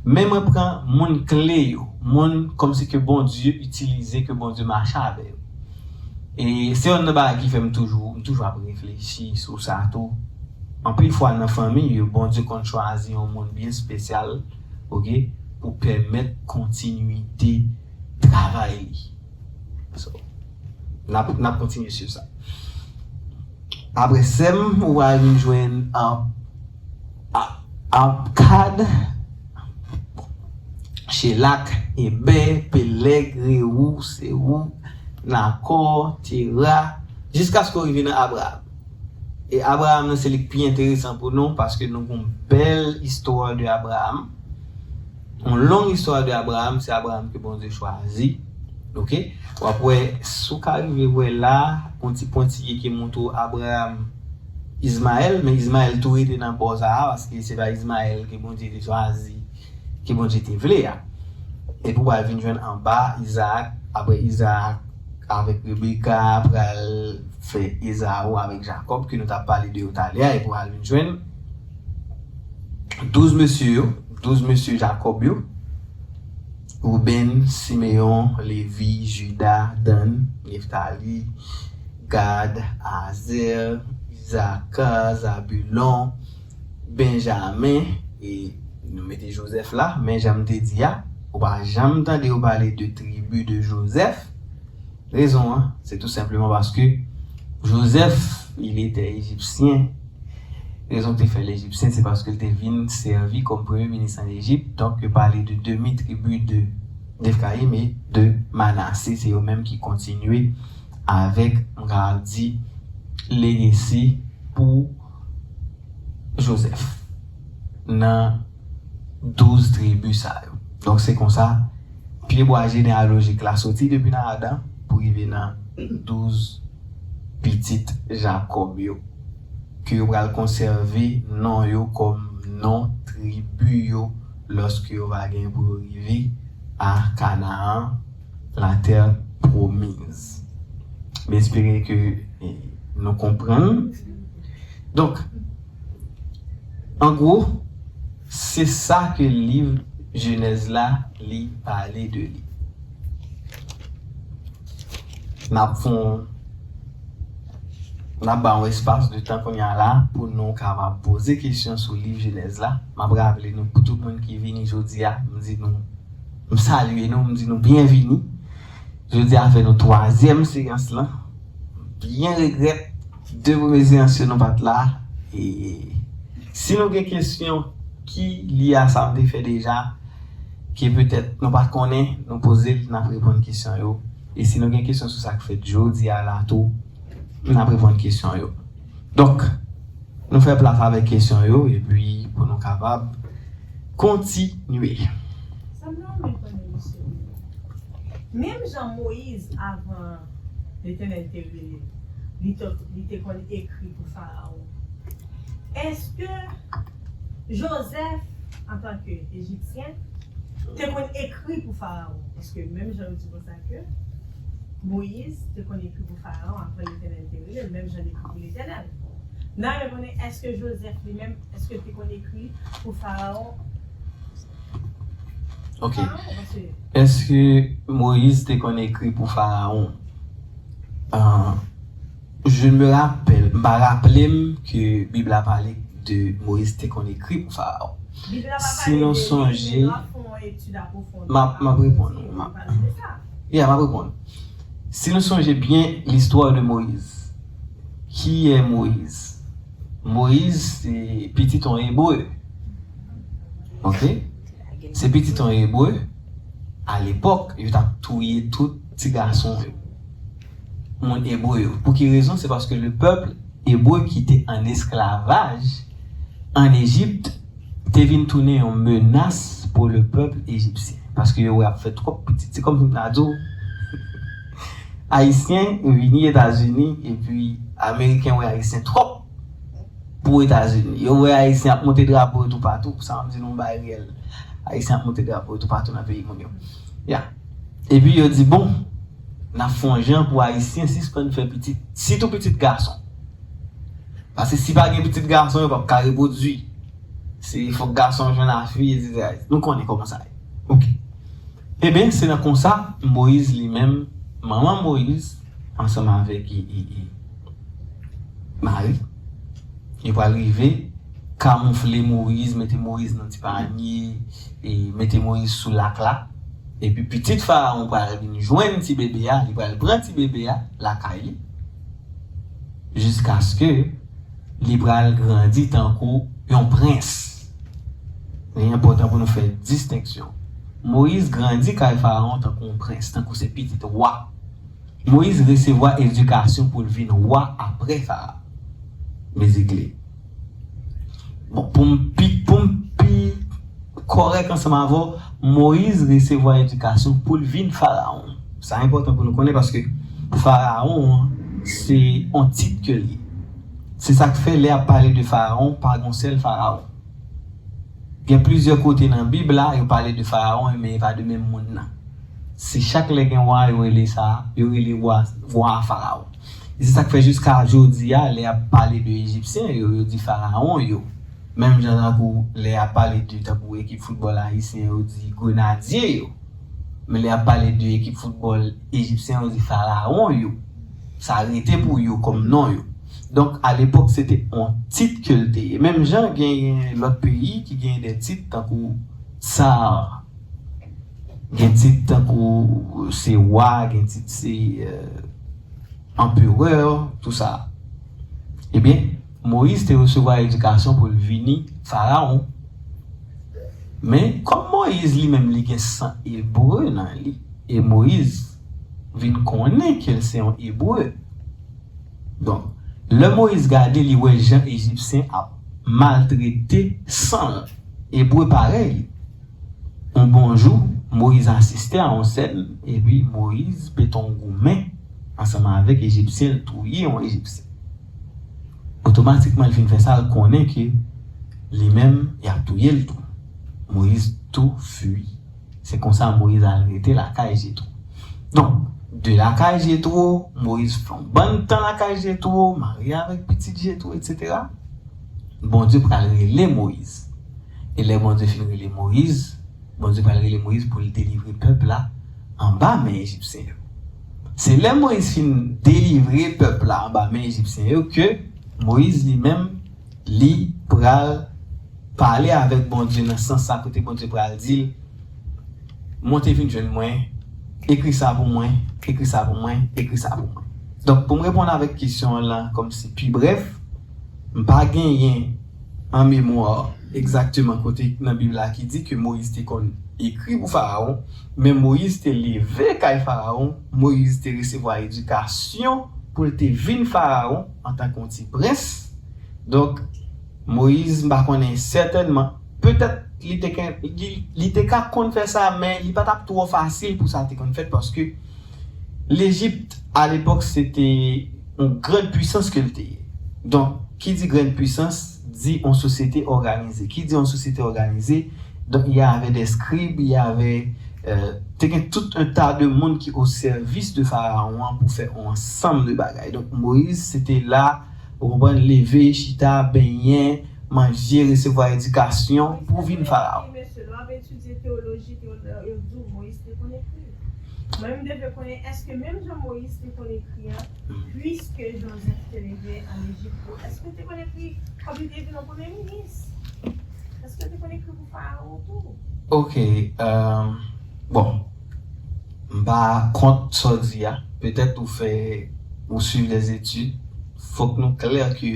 Men mwen pran moun kle yo, moun kòmsi ke Bondye itilize, ke Bondye mache avè yo. E se youn nan bagay ki fè m toujou, m toujou ap reflechi sou sa tou. Anpil fwa nan fanmi yo, Bondye konn chwazi yon moun byen espesyal, ok, pou pèmèt kontinwite travay li. So, n ap, n ap kontinye swiv sa. Apre Sèm, ou pral vin jwenn, a, a, Akad, Chelak, Ebè, Pelèg, Rewou, Sewou, Nakò, Tera, jiskaske w rive nan Abraram. E Abraram nan se li k pi enteresan pou nou, paske nou gon bèl istwa de Abraram. Yon long istwa de Abraram, se Abraram ke Bondye chwazi. Ok? W ap wè, si w ka rive wè la, yon ti pwentiye ki montre w Abraram, Izmayèl, men Izmayèl tou rete nan bò sa a, paske se pa Izmayèl ke Bondye te chwazi, ke Bondye te vle a. Epi w pral vin jwenn anba Izaak, apre Izaak avèk Rebeka pral fè Ezaou avèk Jakòb, ke nou t ap pale de yo talè a, epi w pral vin jwenn douz mesye yo, douz mesye Jakòb yo, Ruben, Simeyon, Levi, Jida, Dan, Neftali, Gad, Azè, Izaka, Zabilon, Benjamen, e nou mete Jozèf la, men jan m te di a, ou pa janm tande yo pale de tribi de Jozèf. Rezon an, se tou senpleman paske Jozèf, il était égyptien. Rezon ki te fè l ejipsyen, se paske l te vin sèvi kòm premye minis ann Ejip. Donk, yo pale de demi tribi de Efrayim e de Manase. Se yo menm ki kontinye avèk, m ka di, legesi pou Jozèf nan douz tribi sa yo. Donk, se konsa, pyebwa jeneyalojik la soti depi nan Adan pou rive nan douz pitit Jakòb yo, ke yo pral konsève non yo kòm non tribi yo lòske yo va gen pou yo rive a Kanaan, la terre promise. M espere ke, eh, nou konprann. Donk, an gwo, se sa ke liv Jenèz la, li pale de li. N ap fè yon, n ap ba yon espas de tan kounye a la pou nou kapab poze kesyon sou liv Jenèz la. M ap raple nou, pou tout moun ki vini jodi a, m di nou, m salye nou, m di nou byenvini. Jodi a fè nou twazyèm seyans lan. Byen regrèt, de premye seyans yo nou pa t la. E si nou gen kesyon ki lye a sa m te fè deja, ke petèt nou pa t konnen, nou poze l, n ap reponn kesyon yo. E si nou gen kesyon sou sa k fèt jodi a la tou, n ap reponn kesyon yo. Donk, nou fè plas avèk kesyon yo, epi pou nou kapab kontinye. Sa m ta renmen konnen, mesye, menm jan Moyiz, avan Letènèl te rele l, li te, li te konn ekri pou Farawon. Èske Jozèf, antanke Ejipsyen, te konn ekri pou Farawon? Èske menm jan yo di konsa ke Moyiz te konn ekri pou Farawon apre Letènèl te rele l, menm jan l ekri pou Letènèl? N a renmen konnen, èske Jozèf li menm, èske l te konn ekri pou Farawon? Ok. Èske Moyiz te konn ekri pou Farawon? Ah, je me rappelle, m pa raple m ke Bib la pale de Moyiz te konn ekri pou Farawon. Si nou sonje, m ap, m ap reponn ou, m ap, yeah, m ap reponn. Si nou sonje byen listwa de Moyiz, ki est Moyiz? Moyiz se pitit yon Ebre. Ok? Se pitit yon Ebre. Alepòk, yo t ap touye tout ti gason yo. Moun Ebre yo. Pou ki rezon? Se paske le peuple hébreu ki te an esklavaj an Ejip te vin tounen yon menas pou le peuple égyptien. Paske yo wè ap fè twòp pitit. Se kòm si m ta di w, Ayisyen vini Etazini, epi Ameriken wè Ayisyen twòp pou Etazini. Yo wè Ayisyen ap monte drapo yo toupatou, sa m di nou yon bagay reyèl. Ayisyen ap monte drapo yo toupatou nan peyi moun yo. Ya. Epi yo di, bon, n ap fè yon jan pou Ayisyen sispann fè pitit, sitou pitit gason. Paske si pa gen pitit gason, yo p ap ka repwodui. Se fòk gason jwenn afi, etsetera. Nou konnen kòman sa ye. Ok. Ebyen, se nan konsa, Moyiz li menm, manman Moyiz, ansanm avèk, e, e, e, Mari, yo pral rive kamoufle Moyiz, mete Moyiz nan ti panye, e mete Moyiz sou lak la. Epi pitit Farawon pral vin jwenn ti bebe a, li pral pran ti bebe a lakay li, jiskaske li pral grandi tankou yon prens. Li enpòtan pou nou fè distenksyon. Moyiz grandi kay Farawon tankou yon prens, tankou se pitit wa. Moyiz resevwa edikasyon pou l vin wa apre Farawon. Mezikle. Bon, pou m pi, pou m pi kòrèk ansanm avè w, Moyiz resevwa edikasyon pou l vin Farawon. Sa enpòtan pou nou konnen paske Farawon an, se yon tit ke l ye. Se sa k fè lè y ap pale de Farawon, pa gon sèl Farawon. Gen plizyè kote nan Bib la, yo pale de Farawon, men e pa de menm moun nan. Se chak lè gen wa, yo rele sa, yo rele wa, wa a Farawon. E se sa k fè jiska jodi a, lè y ap pale de Ejipsyen yo, yo di Farawon yo. Menm jan tankou lè y ap pale de tankou ekip foutbòl ayisyen, yo di Grenadye yo. Men lè y ap pale de ekip foutbòl ejipsyen, yo di farawon yo. Sa rete pou yo kòm non yo. Donk, alepòk, se te yon tit ke l te ye. Menm jan genyen lòt peyi ki genyen de tit tankou tsar, gen tit tankou se wa, gen tit se, euh, anperè, tou sa. Ebyen, Moyiz te resevwa edikasyon pou l vini farawon. Men, kòm Moyiz li menm li gen san ebre nan li, e Moyiz vin konnen ke l se yon ebre. Donk, lè Moyiz gade, li wè jan ejipsyen ap maltrete san ebre parèy li. Yon bon jou, Moyiz asiste a yon sèn, epi Moyiz pete yon goumen ansanm avèk ejipsyen, l touye yon ejipsyen. Otomatikman, l fin fè sa, l konnen ke li menm, y ap touye l tou. Moyiz tou fui. Se konsa Moyiz al rete lakay Jetwo. Donk, de lakay Jetwo, Moyiz fè yon bann tan lakay Jetwo, marye avèk pitit Jetwo, etsetera. Bondye pral rele Moyiz. E lè Bondye fin rele Moyiz, Bondye pral rele Moyiz pou l delivre pèp la anba men ejipsyen yo. Se lè Moyiz fin delivre pèp la anba men ejipsyen yo ke Moyiz li menm, li pral pale avèk Bondye nan sans sa kote Bondye pral di l, monte vin jwenn mwen, ekri sa pou mwen, ekri sa pou mwen, ekri sa pou mwen. Donk, pou m reponn avèk kesyon an lan kòmsi pi brèf, m pa genyen an memwa egzakteman kote nan Bib la ki di ke Moyiz te konn ekri pou Farawon, men Moyiz te leve kay Farawon, Moyiz te resevwa edikasyon pou l te vin Farawon antanke yon ti prens. Donk, Moyiz, m pa konnen sètènman, petèt li te, li, li te ka konn fè sa, men li pa t ap twò fasil pou sa te konn fèt, paske Lejip, alepòk, se te yon grann pwisans ke l te ye. Donk, ki di grann pwisans, di yon sosyete òganize. Ki di yon sosyete òganize, donk, y avait des scribes, y avait, euh, te gen tout un tas de moun ki o sèvis de Farawon an pou fè yon ansanm de bagay. Donk, Moyiz, se te la, ou konprann, leve, chita, benyen, manje, resevwa edikasyon pou vin Farawon. Mesye, lè w ap etidye teyoloji, yo, yo di w Moyiz te konn ekri. Mwen, m te vle konnen, èske menm jan Moyiz te konn ekri an, piske Jozèf te leve an Ejip tou, èske l te konn ekri kòm li te vin yon premye minis? Èske l te konn ekri pou Farawon tou? Ok, euh, bon, m pa kont sa w di a. Petèt ou fè, ou swiv des études. Fòk nou klè ke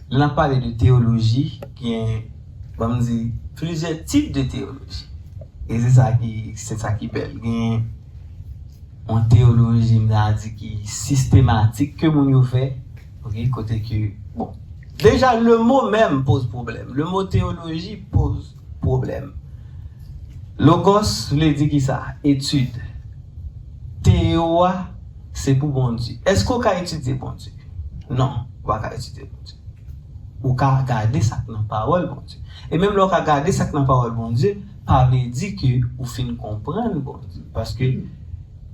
lè n ap pale de teyoloji, gen, ban m di, plizyè tip de teyoloji. E se sa ki, se sa ki bèl. Gen yon teyoloji, m ta di, ki sistematik ke moun yo fè, ok, kote ke, bon, deja, le mo menm poz pwoblèm. Le mo teyoloji poz pwoblèm. Logos vle di ki sa? Etid. Teyo a, se pou Bondye. Èske w ka etidye Bondye? Non, ou pa ka etidye Bondye. Ou ka gade sa k nan pawòl Bondye. E menm lè w ka gade sa k nan pawòl Bondye, pa vle di ke ou fin konprann Bondye. Paske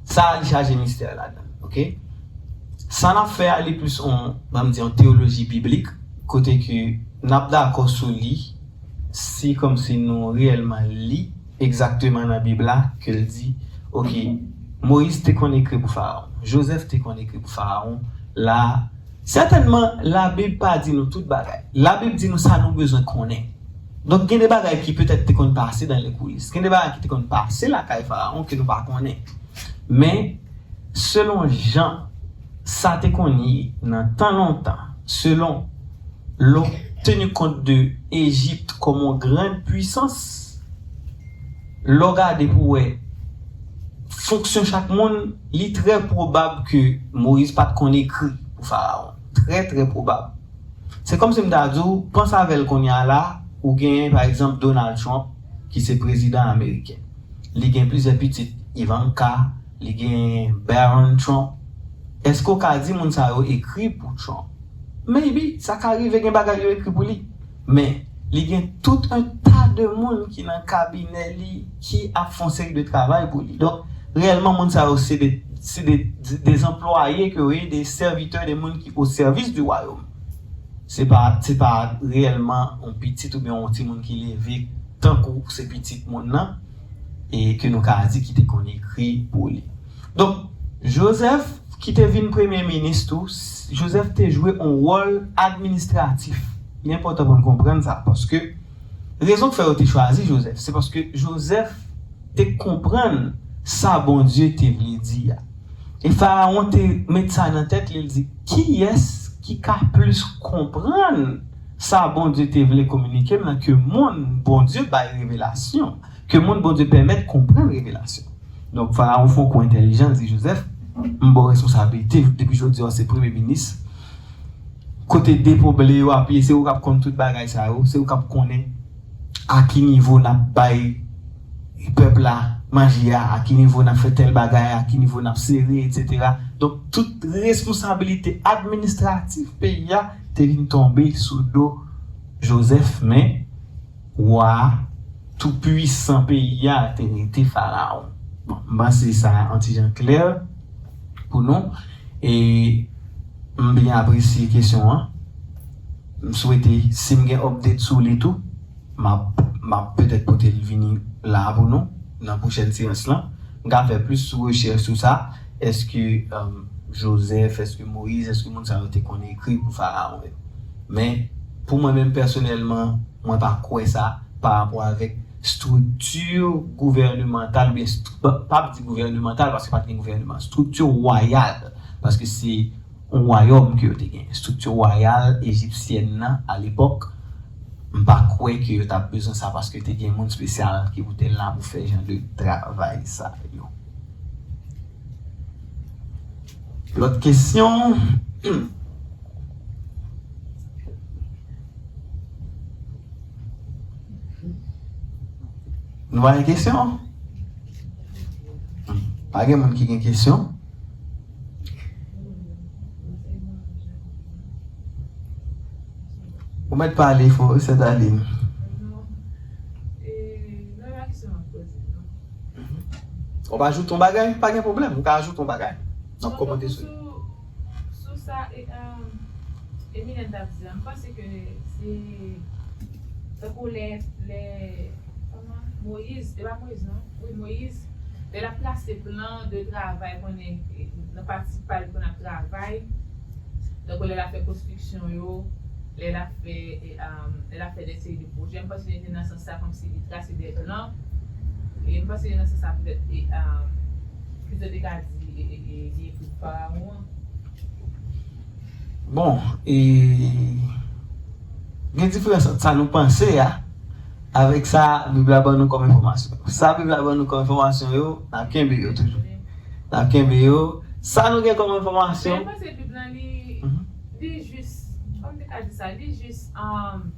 sa a, li chaje mistè ladan l, ok? Sa n ap fè a, li plis on, ban m di, on teyoloji biblik, kote ke n ap dakò sou li, si kòmsi nou reyèlman li egzakteman nan Bib la, ke l di, ok, Moyiz te konn ekri pou Farawon, Jozèf te konn ekri pou Farawon, la, sètènman, Labib pa di nou tout bagay. Labib di nou sa nou bezwen konnen. Donk, gen de bagay ki petèt te konn pase dans les coulisses. Gen de bagay ki te konn pase lakay Farawon ke nou pa konnen. Men, selon jan sa te konn ye nan tan lontan, selon lè w teni kont de Ejip kòm yon grann pwisans, lè w gade pou w wè fonksyon chak moun, li trè pwobab ke Moyiz pa t konn ekri pou Farawon. Trè, trè pwobab. Se kòmsi m ta di w, panse avè l kounye a la, ou genyen, pa egzanp, Donald Trump, ki se prezidan ameriken. Li gen plizyè pitit, Ivanka, li gen Barron Trump. Èske w ka di moun sa yo ekri pou Trump? Maybe, sa ka rive gen bagay yo ekri pou li. Men, li gen tout un tas de moun ki nan kabinè li, ki ap fè yon seri de travay pou li. Donk, reyèlman, moun sa yo se de, se de, de, de anplwaye ke yo ye, de sèvitè, de moun ki o sèvis di wayòm. Se pa, se pa reyèlman yon pitit oubyen yon timoun ki leve tankou se pitit moun nan. e ke nou ka di ki te konn ekri pou li. Donk, Joseph, ki te vin premye minis tou, Joseph te jwe yon wòl administratif. Li enpòtan pou n konprann sa, paske rezon k fè yo te chwazi Joseph, se paske Joseph te konprann sa Bondye te vle di a. E Farawon te met sa nan tèt li, li di, "Kiyès ki ka plis konprann sa Bondye te vle kominike m nan ke moun Bondye bay revelasyon, ke moun Bondye pèmèt konprann revelasyon?" Donk, Farawon fè yon kou entèlijan, li di, "Joseph, m ba w responsabilite, depi jodi a, w se premye minis. Kote depo ble yo ap ye, se ou k ap konn tout bagay sa yo, se ou k ap konnen a ki nivo n ap bay pèp la manje a, a ki nivo n ap fè tèl bagay, a ki nivo n ap sere, etsetera." Donk, tout responsabilite administratif peyi a te vin tonbe sou do Joseph, men wa tou pwisan peyi a te rete Farawon. Bon, m panse sa yon ti jan klè pou nou. E m byen apresye kesyon an. M swete, si m gen update sou li tou, m ap, m ap petèt pote l vini la pou nou nan pwochèn seyans lan. M ka fè plis sou rechèch sou sa. Èske, um, Joseph, èske Moyiz, èske moun sa yo te konn ekri pou Farawon yo? Men, pou mwen menm pèsonèlman, mwen pa kwè sa pa rapò avèk estrikti gouvènemantal, oubyen estri-, pa, pa di gouvènemantal, paske pa t gen gouvèneman, estrikti wayal, paske se yon wayòm ke yo te gen. Estrikti wayal ejipsyèn nan, alepòk, m pa kwè ke yo t ap bezwen sa, paske te gen moun espesyal ki pou te la pou fè jan de travay sa yo. Lòt kesyon? Nou pa gen kesyon? Pa gen moun ki gen kesyon? Ou mèt pale fò, Sèt Aline. Ou pa ajoute yon bagay? Pa gen pwoblèm, ou ka ajoute yon bagay. N ap kòmante sou li. Sou, sou sa, e, um, Eminem t ap di a, m panse ke se tankou lè, lè, kòman, Moyiz, e pa Moyiz non, wi, Moyiz, lè l ap trase plan de travay, konnen, e, nan pati pa l pou n ap travay, tankou lè l ap fè konstriksyon yo, lè l ap fè, e, um, lè l ap fè de seri de pwojè, m panse li te nan sans sa, kòmsi li trase de plan, e m panse li nan sans sa petèt, e, um, Krizo te ka di, e, e, e, li ekri pou Farawon an. Bon, e, gen diferans ant sa nou panse a, avèk sa Bib la ban nou kòm enfòmasyon. Sa Bib la ban nou kòm enfòmasyon yo, n ap kenbe yo toujou. N ap kenbe yo. Sa nou gen kòm enfòmasyon. Men m panse Bib lan, li, li jis, kòman m te ka di sa, li jis, um,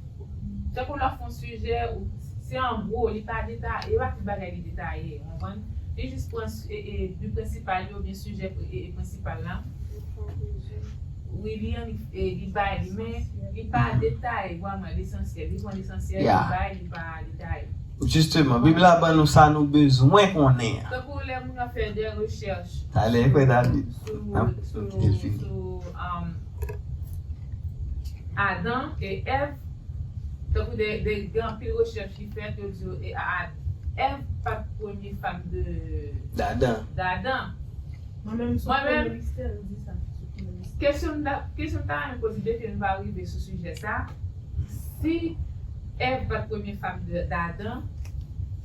tankou lè w fè yon sijè, ou, se an gwo, li pa detaye, e pa tout bagay li detaye, ou konprann? Li jis pran, e, e, bi prensipal yo, oubyen sijè, e, e, prensipal la. Wi, li an, e, li bay li, men li pa detaye vrèman lesansyèl. Li pran lesansyèl, li bay, li pa detaye. Jisteman, Bib la ban nou sa nou bezwen konnen an. Tankou lè moun nan fè de rechèch. Talè, frè David. Sou, sou, sou, um, Adan e Èv, tankou de, de, gen anpil rechèch ki fèt, yo di yo, e, a, a, Èv pa t premye fanm de, d'Adan. D'Adan. Mwen menm, sou Kono Mistè, yo di sa, sou Kono Mistè. Kesyon m ta, kesyon m ta renmen poze, byenke nou pa rive sou sijè sa, si Èv pa t premye fanm de, d'Adan,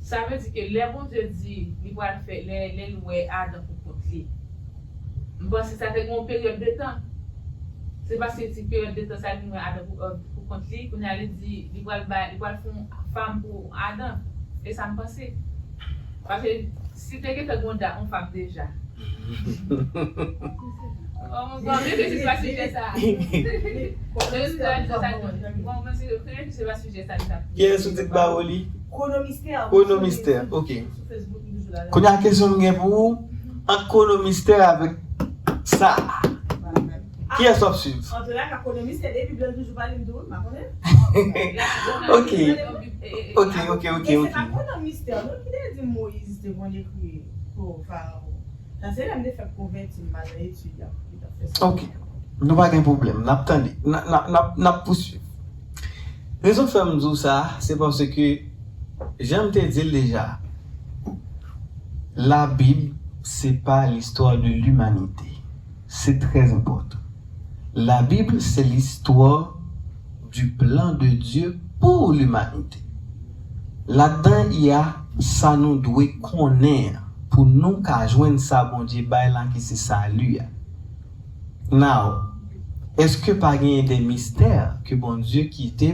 sa vle di ke lè Bondye di li pral fè, lè, lè l wè Adan pou kont li, m panse sa te gen yon peryòd de tan. Se paske ti peryòd de tan sa li wè Adan pou, euh, pou kont li, kounye a li di li pral bay, li pral fè yon fanm pou Adan. E sa m panse. Paske si te gentan gen yon da-, yon fanm deja. Bon, bon, reflechi pa sijè sa. Reflechi pa sijè sa. Bon, men se reflechi pa sijè sa. Kiyès ou di k ba w li? Kono Mistè. Kono Mistè, ok. Kounye a kesyon m gen pou ou, ant Kono Mistè avèk sa a, kiyès w ap swiv? Antouka, Kono Mistè, depi blan toujou pale m tou, m pa konnen. Ok. Ok, ok, ok, ok. Men se pa Kono Mistè non ki te di Moyiz te konn ekri pou Farawon. Sa se lè m te fèk konvèti m al nan etid, y ap, y ap fè sa. Ok. Nou pa gen pwoblèm. N ap tande. N a, n a, n ap, n ap pouswiv. Rezon k fè m di w sa, se paske, jan m te di l deja, La Bible, c'est pas l'histoire de l'humanité. C'est très important. La Bible, c'est l'histoire du plan de Dieu pour l'humanité. Ladan, il y a sa nou dwe konnen pou nou ka jwenn sa Bondye bay la ki se sali a. Now, èske pa genyen de mistè ke Bondye kite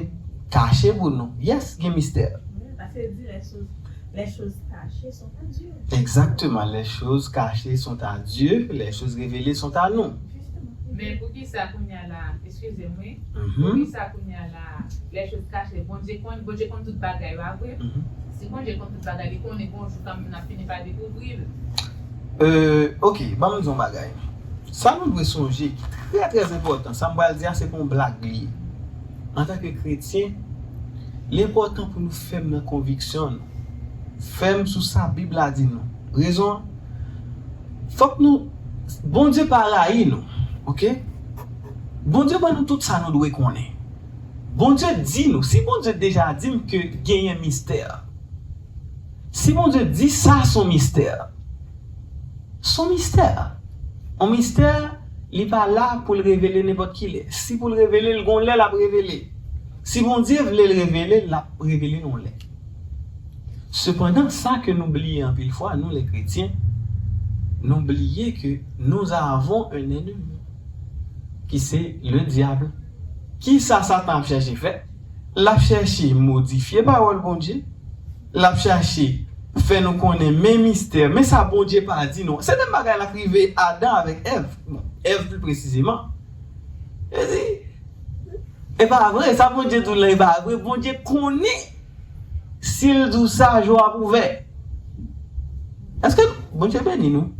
kache pou nou? Yes, gen mistè. Paske li di les choses, les choses cachées sont à Dieu. Exactement, les choses cachées sont à Dieu, les choses révélées sont à nous. Men poukisa kounye a la, eskize m wi, poukisa kounye a la, les choses cachées, Bondye konn, Bondye konn tout bagay, pa vre? Si Bondye konn tout bagay, li konnen gon jou kanmenm n ap fini pa dekouvri l. Euh, ok, ban m di yon bagay. Sa nou dwe sonje ki trè trè enpòtan, sa m pral di a se pa yon blag li ye. Antanke kretyen, li enpòtan pou nou fèm nan konviksyon nou. Fèm sou sa Bib la di nou. Rezon an, fòk nou, Bondye pa rayi nou, ok? Bondye ban nou tout sa nou dwe konnen. Bondye di nou, si Bondye deja di m ke genyen mistè, si Bondye di sa se yon mistè, se yon mistè. Yon mistè, li pa la pou l revele nenpòt ki lè. Si pou l revele, l gon lè l ap revele. Si Bondye vle l revele, l ap revele l yon lè. Sepandan, sa ke nou bliye anpil fwa, nou lè kretyen, nou bliye ke nous avons un ennemi, ki se le diable. Kisa Satan ap chèche fè? L ap chèche modifye pawòl Bondye. L ap chèche fè nou konnen men mistè, men sa Bondye pa di nou. Se menm bagay la k rive Adan avèk Èv. Bon, Èv pli presizeman. Li di, e pa vre, sa Bondye di w lan e pa vre. Bondye konnen si l di w sa, je w ap ouvè. Èske Bondye beni nou?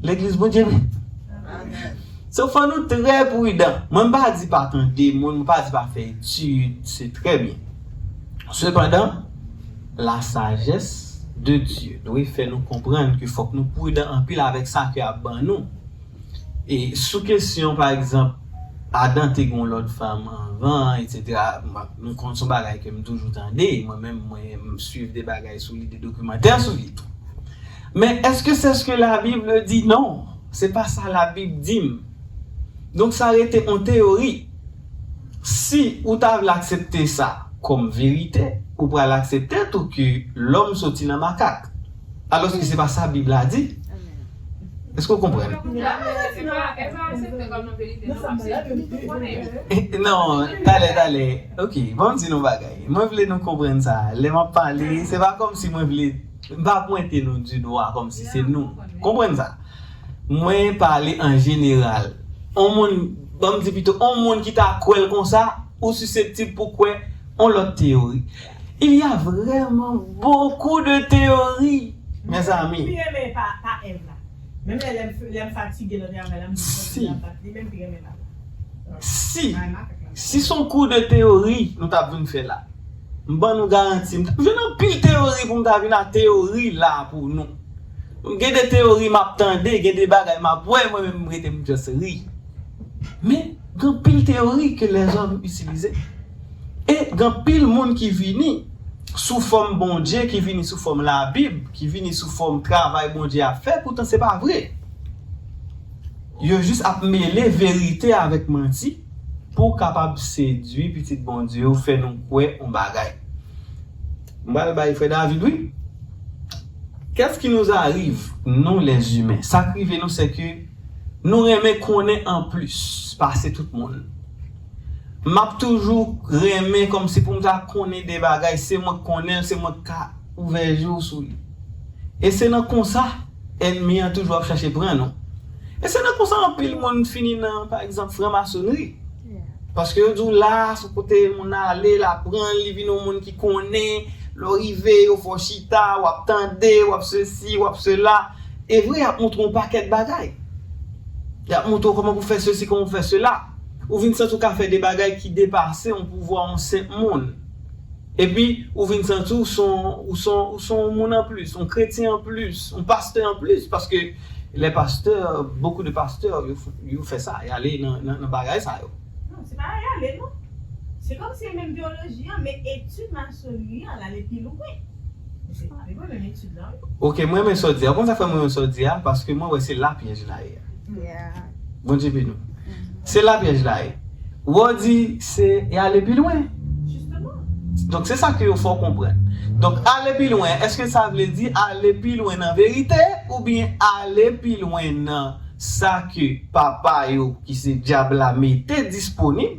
Legliz, Bondye beni. So, fò nou trè pridan. Mwen, m pa di pa tande moun, mwen pa di pa fè etid, se trè byen. Sepandan, la sagesse de Dieu dwe fè nou konprann ke fòk nou pridan anpil avèk sa ke y ap ban nou. E sou kesyon, pa egzanp, Adan te gen yon lòt fanm anvan, etsetera, nou konn se yon bagay ke m toujou tande, mwen menm, mwen, m swiv de bagay sou li, de dokimantè sou li tou. Men èske c'est ce que la Bible dit? Non, se pa sa Labib di m. Donk sa rete yon teyori. Si ou ta vle aksepte sa kòm verite, ou pral aksepte tou ke lòm soti nan makak. Alòske se pa sa Bib la di. Èske w konprann? Non, talè, talè. Ok, ban m di nou bagay. Mwen vle nou konprann sa. Lè m ap pale, se pa kòmsi mwen vle, m pa pwente nou di dwa kòmsi se nou. Konprann sa. Mwen pale an jeneral. On moun, ban m di pito, on moun ki ta kwè l konsa, ou siseptib pou kwè on lòt teyori. Il y a vraiment beaucoup de théories, mes amis. Li renmen pa, pa Èv la. Menm lè, lè m, lè m fatige nan travay la, m di Bondye ap bat li, men m pi renmen pa. Si, si se yon kou de teyori nou t ap vin fè la, m ban nou garanti, m t ap jwenn anpil teyori pou m ta vin a teyori la pou nou. M gen de teyori m ap tande, gen de bagay m ap wè, mwen menm m rete m just ri. Men, gen anpil teyori ke lèzòm itilize. E gen anpil moun ki vini sou fòm Bondye, ki vini sou fòm Labib, ki vini sou fòm travay Bondye ap fè, poutan se pa vre. Yo jis ap mele verite avèk manti pou kapab sedui pitit Bondye yo, fè nou kwè yon bagay. M pral bay frè David, wi. Qu'est-ce qui nous arrive, nous les humains? Sa k rive nou, se ke nou renmen konnen anplis pase tout moun. M ap toujou renmen kòmsi pou m ta konnen de bagay, se mwen k konnen l, se mwen k ka ouvè je w sou li. E se nan konsa, ènmi an toujou ap chache pran nou. E se nan konsa anpil moun fini nan, pa egzanp, franmasonri. Paske yo di w la, se kote moun ale, l aprann, li vin yon moun ki konnen, lè w rive, yo fè w chita, w ap tande, w ap sesi, w ap sela. E vre, y ap montre w yon pakèt bagay. Y ap montre w kòman pou fè sesi, kòman pou fè sela. Ou vin santi w ka fè de bagay ki depase yon pouvwa yon senp moun. Epi, ou vin santi w se yon, ou se yon, ou se yon moun anplis, yon kretyen anplis, yon pastè anplis, paske les pasteurs, beaucoup de pasteurs, yo, yo fè sa, y ale nan, nan, nan bagay sa yo. Non, se pa y ale, non. Se kòmsi e menm teyoloji an, men etid masonri an, l ale pi lwen. Ok, mwen renmen sa w di a. Ou konn sa fè mwen renmen sa w di a? Paske mwen wè se la pyèj la ye. Bondye beni w. Se la pyèj la ye. Wè w di se e ale pi lwen. Donk se sa ke yo fè w konprann. Donk ale pi lwen, èske sa vle di ale pi lwen nan verite oubyen ale pi lwen nan sa ke papa yo, ki se dyab la, mete disponib?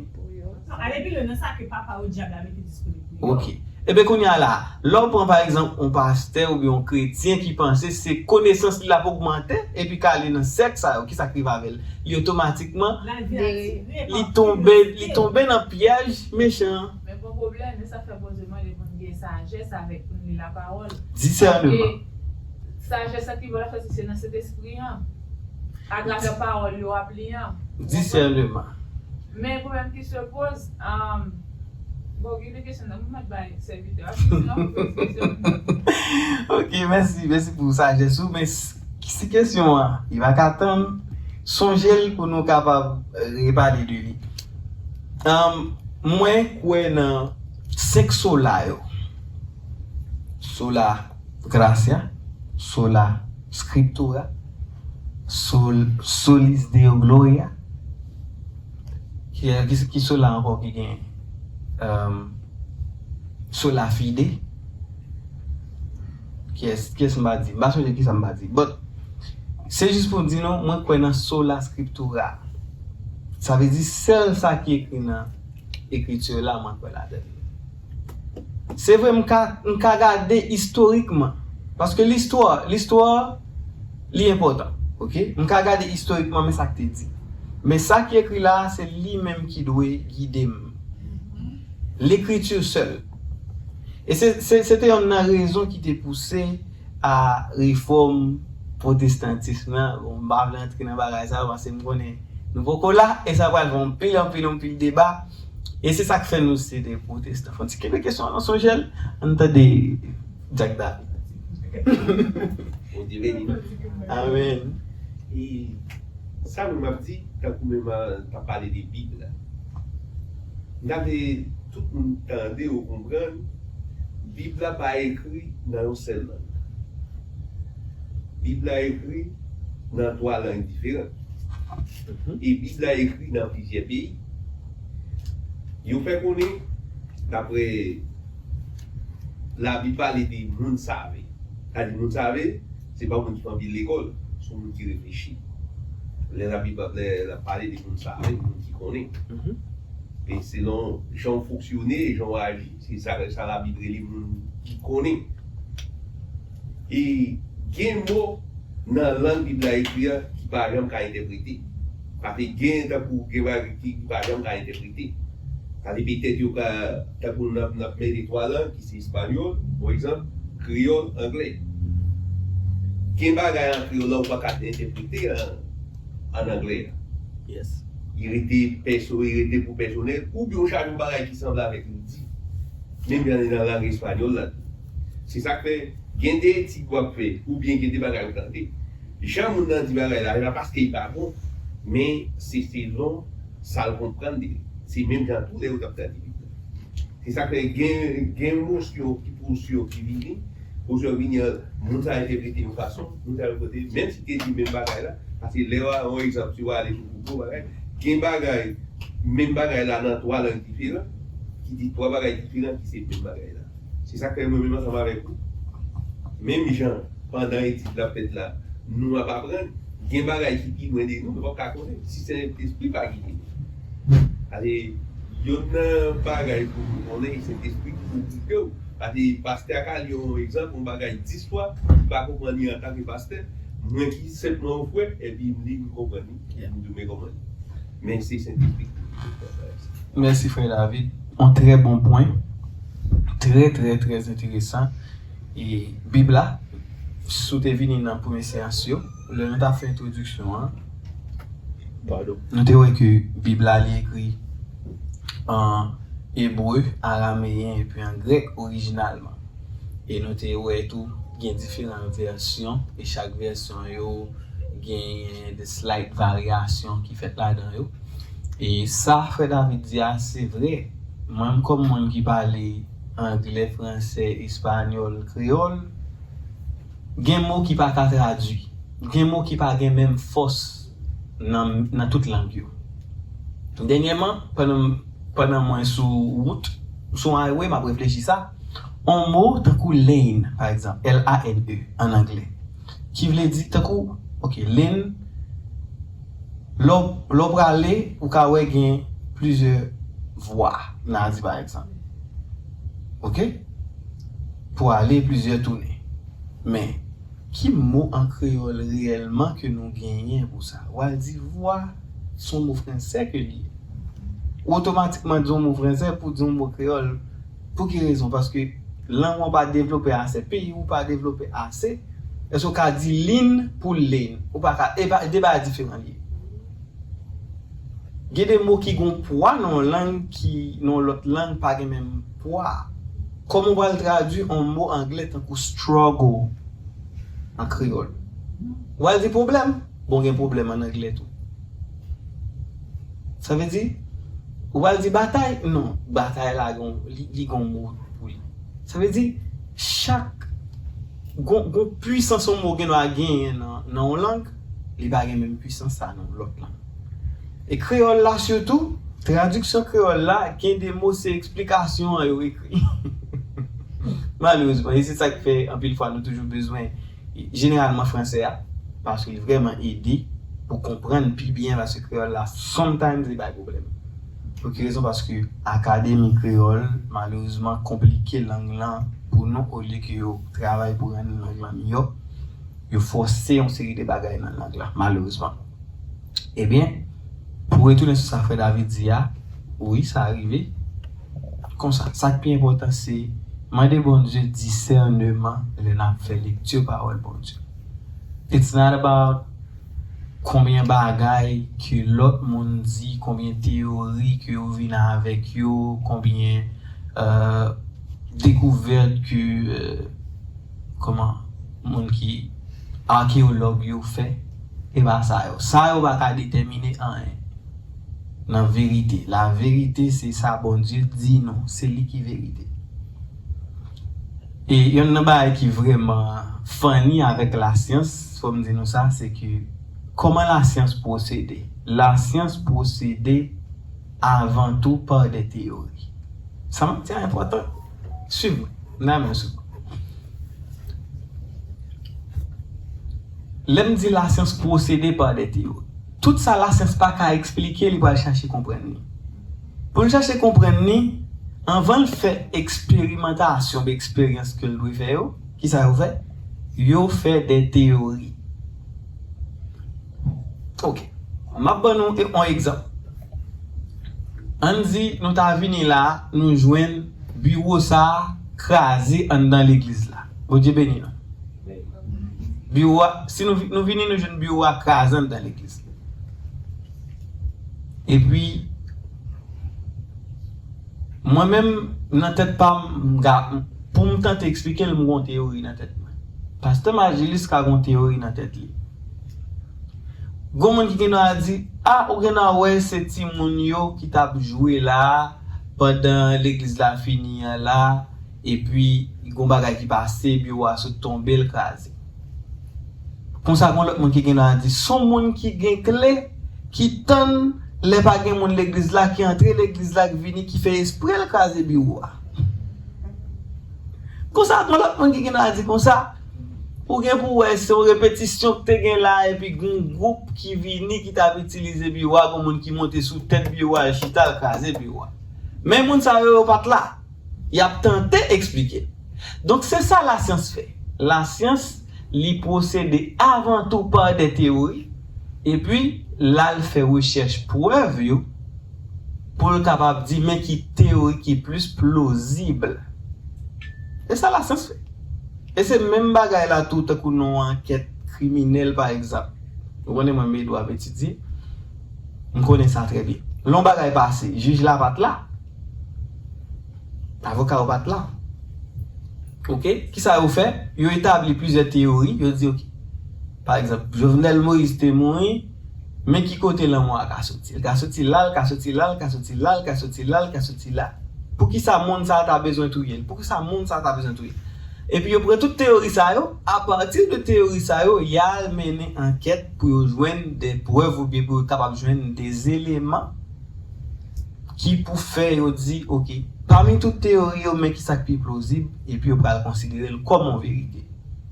Ale pi lwen nan sa ke papa yo, dyab la, mete disponib pou yo. Ok. Ebyen kounye a la, lè w pran pa egzanp yon pastè oubyen yon kretyen ki panse se konesans li l ap ogmante epi k ale nan sèk sa yo, kisa k rive avè l? Li otomatikman li tonbe li tonbe nan pyèj mechan an. Men bon pwoblèm, e sa fè Bondye mande pou n gen sajès avèk pou n li lapawòl. Disèneman. Sajès la ki ba w la fè se nan Sentespri an. Atravè pawòl yo w ap li an. Disèneman. Men pwoblèm ki se poz, um, bon, gen de kesyon nan mwen mèt bay sèvitè a, sinon mwen poze kesyon. Ok, mèsi, mèsi pou sajès ou, men si kesyon an li pa ka tann, sonje l pou nou kapab repale de li. Um, mwen kwè nan senk sola yo. Sola gratia, sola scriptura, sol, solis deo gloria. Ki, ki, ki sola ankò ki gen? Um, sola fide. Kiyès, kiyès m pa di? M pa sonje kisa m pa di. But, se jis pou m di nou, mwen kwè nan sola scriptura. Sa vle di sèl sa ki ekri nan ekriti la, mwen kwè ladan li. Se vre, m ka, m ka gade istorikman. Paske listwa, listwa, li enpòtan. Ok? M ka gade istorikman, men sa k te di. Men sa ki ekri la a, se li menm ki dwe gide m. Lekriti sèl. E se, se, se te yonn nan rezon ki te pouse a refòm pwotestantis lan. Bon, m pa vle antre nan bagay sa yo, paske m konnen nou poko la, e sa pral fè anpil, anpil, anpil deba. E se sa k fè nou se de pwotestan. Fò n ti kenbe kesyon an nan sonje l, ann tande Jack David. Bondye beni nou. Amèn. E sa mwen m ap di, tankou menm an t ap pale de Bib la. M ta vle tout moun tande ou konprann, Bib la pa ekri nan yon sèl lang. Bib la ekri nan twa lang diferan. E Bib la ekri nan plizyè peyi. Yo fè konnen, dapre Labib pale de moun save. Sa di moun save, se pa moun ki fè anpil lekòl, se yon moun ki reflechi. Lè Labib ap lè l ap pale de moun save, moun ki konnen. E selon jan w fonksyone, jan w aji, se sa, sa Labib rele moun ki konnen. E gen mo nan lang Bib la ekri a ki pa janm ka entèprete. Paske gen tankou gen bagay ki, ki pa janm ka entèprete. Sa vle petèt yo ka, tankou n ap, n ap mele twa lang ki se espanyòl, pa egzanp, kreyòl, anglè. Gen bagay an kreyòl la ou pa ka entèprete an, an anglè a. Yes. Li rete pèso, li rete pou pèsonèl, oubyen ou chaje yon bagay ki sanble avèk li di. Menm jan li nan lang espanyòl la tou. Se sa k fè gen de etid w ap fè, oubyen gen de bagay ou tande. Jan moun nan di bagay la, e pa paske li pa bon, men se selon sa l konprann de li. Se menm jan tou lè ou t ap tande Bib la. Se sa k fè gen, gen mosyon ki pwosyon ki vini, pwosyon vini an, moun sa entèprete yon fason, moun sa entèprete, menm si te di menm bagay la, paske lè w a, yon egzanp, si w ale sou Google, bagay, gen bagay, menm bagay la nan twa lang diferan, ki di twa bagay diferan ki se menm bagay la. Se sa k fè mwen menm ansanm avèk ou, menm jan pandan etid la ap fèt la, nou ap aprann, gen bagay ki pi lwen de nou, nou p ap ka konnen si Sentespri pa gide nou. Paske youn nan bagay pou nou konnen, e Sentespri ki pou gide w. Paske pastè a ka li yon egzanp, yon bagay dis fwa, li pa konprann li antanke pastè, mwen ki senpman yon frè, epi m li, m konprann li, epi m di w men kòman li. Men se Sentespri ki pou gide w. Mèsi frè David. Yon trè bon pwen. Trè, trè, trè enteresan. E Bib la, si w te vini nan premye seyans yo, lè nou t ap fè entwodiksyon an, nou te wè ke Bib la li ekri an ebre, arameyen epi an grèk orijinalman. E nou te wè tou gen diferan vèsyon e chak vèsyon yo gen de slight varyasyon ki fèt ladan yo. E sa frè David di a se vre. Mwen menm kòm moun ki pale anglè, fransè, espanyòl, kreyòl, gen mo ki pa ka tradui. Gen mo ki pa gen menm fòs nan, nan tout lang yo. Dènyèman, pandan, pandan mwen sou wout, sou yon highway, m ap reflechi sa, yon mo tankou lane, pa egzanp, L A N E, ann anglè, ki vle di, tankou, ok, lane, lè w, lè w prale, ou ka wè gen plizyè vwa, n a di pa egzanp. Ok? Pou ale, plizyè tounen. Men, ki mo an kreyòl reyèlman ke nou genyen pou sa? W al di vwa, se yon mo fransè ke li ye. Ou otomatikman di yon mo fransè pou di yon mo kreyòl. Pou ki rezon? Paske lang ou pa devlope ase, peyi ou pa devlope ase. Èske w ka di lin pou lane? Ou pa ka, e pa, de bagay diferan li ye. Gen de mo ki gen pwa nan yon lang ki nan yon lòt lang pa gen menm pwa. Kòman w pral tradui yon mo anglè tankou struggle an kreyòl? W al di pwoblèm? Bon, gen pwoblèm an anglè tou. Sa vle di, ou pral di batay? Non, batay la gon, li, li gon mo pou li. Sa vle di, chak, gon, gon pwisans yon mo gen dwa genyen nan, nan yon lang, li pa gen menm pwisans sa nan yon lòt lang. E kreyòl la sitou, tradiksyon kreyòl la, gen de mo se eksplikasyon an yo ekri. Malerezman, e se sa k fè anpil fwa nou toujou bezwen, jeneralman fransè a, paske li vrèman ede pou konprann pi byen, paske kreyòl la, sometimes, li bay pwoblèm. Pou ki rezon? Paske akademi kreyòl, malerezman, konplike lang lan pou nou, olye ke yo travay pou rann lang lan miyò, yo fòse yon seri de bagay nan lang lan, malerezman. Ebyen, pou retounen sou sa frè David di a, wi, sa rive. Konsa, sa k pi enpòtan, se mande Bondye disèneman lè n ap fè lekti pawòl Bondye. It's not about konbyen bagay ke lòt moun di, konbyen teyori ke yo vin avèk yo, konbyen, euh, dekouvèt ke, euh, kòman, moun ki akeyològ yo fè, e pa sa yo. Sa yo pa ka detèmine anyen nan verite. La verite, se sa Bondye di nou, se li ki verite. E yonn nan bagay ki vrèman funny avèk lasyans, fò m di nou sa, se ke kòman lasyans pwosede? Lasyans pwosede avan tou pa de teyori. Sa m ap di a enpòtan. Swiv mwen. N a men sou. Lè m di lasyans pwosede pa de teyori, tout sa lasyans pa ka eksplike, li pral chache konprann li. Pou l chache konprann li, anvan l fè eksperimantasyon, eksperyans ke l dwe fè yo, kisa yo fè? Yo fè de teyori. Ok. M ap ban nou e- yon egzanp. Ann di, nou ta vini la, nou jwenn biwo sa a kraze anndan legliz la. Bondye beni nou. Biwo a, si nou, vi- nou vini, nou jwenn biwo a kraze anndan legliz la. Epi, mwen menm, nan tèt pa m, m ga- pou m tante eksplike l, m gon teyori nan tèt mwen. Pastè Majilis ka gon teyori nan tèt li. Gon moun ki gen dwa di, a, ou gen dwa wè se timoun yo ki t ap jwe la, pandan legliz la fini an la, epi gon bagay ki pase, biwo a sot tonbe, l kraze. Konsa, gon lòt moun ki gen dwa di, se yon moun ki gen kle, ki tann lè pa gen moun legliz la, ki antre legliz la, ki vini, ki fè espre l kraze biwo a. Konsa, gon lòt moun ki gen dwa di konsa, ou gen pou wè se yon repetisyon ki te gen la, epi gon gwoup ki vini, ki t ap itilize biwo a, gon moun ki monte sou tèt biwo a, l chita, l kraze biwo a. Men moun sa yo, yo pa t la. Y ap tante eksplike. Donk, se sa lasyans fè. Lasyans, li pwosede avan tou pa de teyori, epi l al fè rechèch prèv yo, pou l kapab di, men ki teyori ki plis plozib. E sa lasyans fè. E se menm bagay la tou, tankou nan yon ankèt kriminèl, pa egzanp. Ou konnen mwen, menm Edwa ap etidye, m konnen sa trè byen. Lè yon bagay pase, jij la pa t la. Avoka yo pa t la. Ok? Kisa yo fè? Yo etabli plizyè teyori. Yo di, ok, pa egzanp, Jovenel Moïse te mouri, men ki kote lanmò a ka soti? L ka soti la, l ka soti la, l ka soti la, l ka soti la, l ka soti la. Poukisa moun sa a ta bezwen touye l? Poukisa moun sa a ta bezwen touye l? Epi yo pran tout teyori sa yo, apati de teyori sa yo, y al mennen ankèt pou yo jwenn de prèv oubyen pou yo kapab jwenn de eleman ki pou fè yo di, oke, pami tout teyori yo, men ki sa k pi plozib, epi yo pral konsidere l kòm yon verite.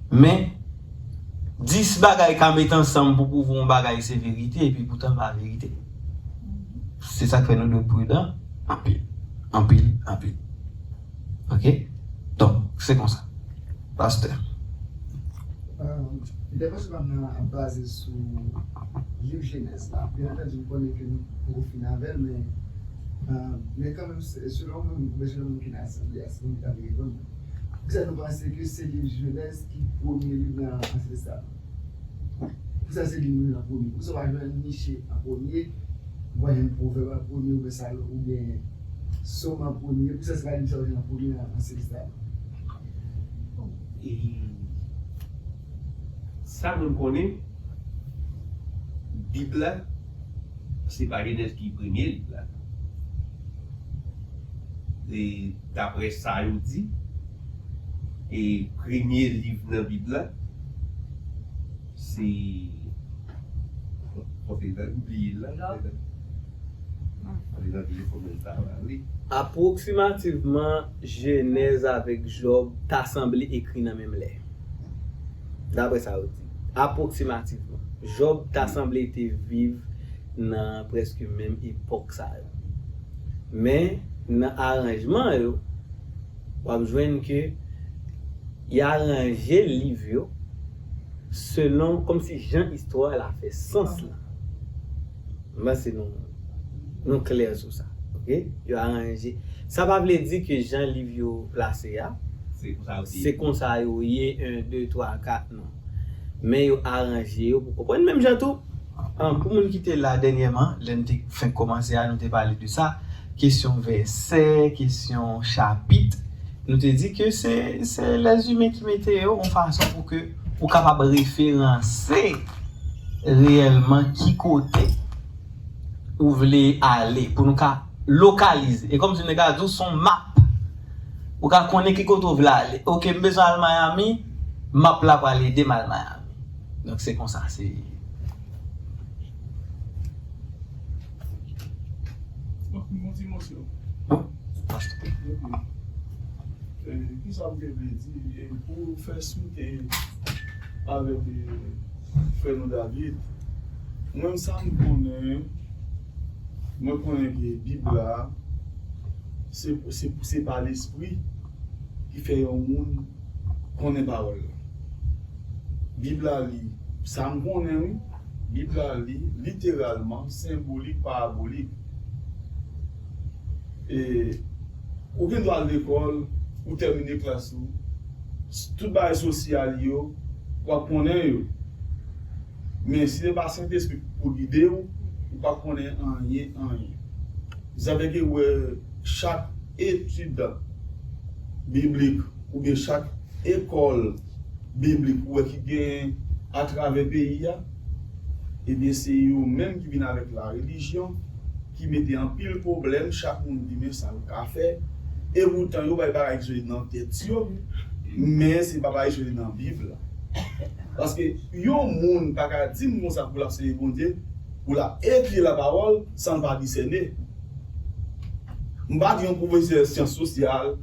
Men, dis bagay ka met ansanm pou pwouve yon bagay se verite, epi poutan l pa verite. Se sa k fè nou dwe pridan anpil, anpil, anpil. Oke? Donk, se konsa. Pastè. Lide prensipal mwen an ap baze sou liv Jenèz la. Byen antandi, m konnen ke nou poko fin avè l, men, men kanmenm, selon mwen, mwen bezwen moun ki nan asanble a, se pou m ta reponn mwen. Poukisa nou panse ke se liv Jenèz ki premye liv nan Ansyen Testaman? Poukisa se li nou li an premye? Poukisa w pa jwenn Miche an premye? Ou pa jwenn Pwovèb an premye, oubyen Salm, oubyen Sòm an premye? Poukisa se pa li sa w jwenn an premye nan Ansyen Testaman? E sa moun konnen, Bib la, se pa Jenèz ki premye liv la. E daprè sa yo di, e premye liv nan Bib la, se, kote l bliye l la. Apwoksimativman, Jenèz avèk Jòb ta sanble ekri nan menm lè. Daprè sa yo di. Apwoksimativman. Jòb ta sanble te viv nan prèske menm epòk sa yo. Men, nan aranjman yo, w ap jwenn ke y aranje liv yo selon, kòmsi jan istwa la fè sans la. M panse nou, nou klè sou sa. Oke? Yo aranje. Sa pa vle di ke jan liv yo plase a, se konsa yo ye, en, de, twa, kat, non. Men yo aranje yo pou konprann. Menm jan tou, pou moun ki te la dènyèman, lè n te fenk kòmanse a, nou te pale de sa. Kesyon vèsè, kesyon chapit. Nou te di ke se, se lèzimen ki mete yo yon fason pou ke ou kapab referanse reyèlman ki kote ou vle ale, pou nou ka lokalize. E kòmsi nèg la di w se yon map. Ou ka konnen ki kote w vle ale. Oke, m bezwen al Miami, map la pral ede m al Miami. Donk se konsa, se. Donk, yon ti mòso. Kisa m te vle di, e, pou fè swit avèk, e, frè nou David, mwen sa m konnen, mwen konnen ke Bib la, se, se, se pa lespri ki fè yon moun konnen pawòl la. Bib la li, sa m konnen wi, Bib la li literalman, senbolik, parabolik. E, ou gen dwa al lekòl, ou tèmine klas ou, tout bagay sosyal yo, w ap konnen yo. Men si se pa Sentespri pou gide w, ou p ap konnen anyen, anyen. Sa fè ke w wè chak etid biblik oubyen chak ekòl biblik ou wè ki gen atravè peyi a, ebyen se yo menm ki vin avèk larelijyon, ki mete anpil pwoblèm, chak moun di men sa l ka fè, e poutan yo bay bagay ki soti nan tèt yo, men se pa bagay ki soti nan Bib la. Paske yon moun pa ka di m konsa pou l ap sèvi Bondye, pou l ap etidye lapawòl san l pa disène. M pa di yon pwofesè syans sosyal,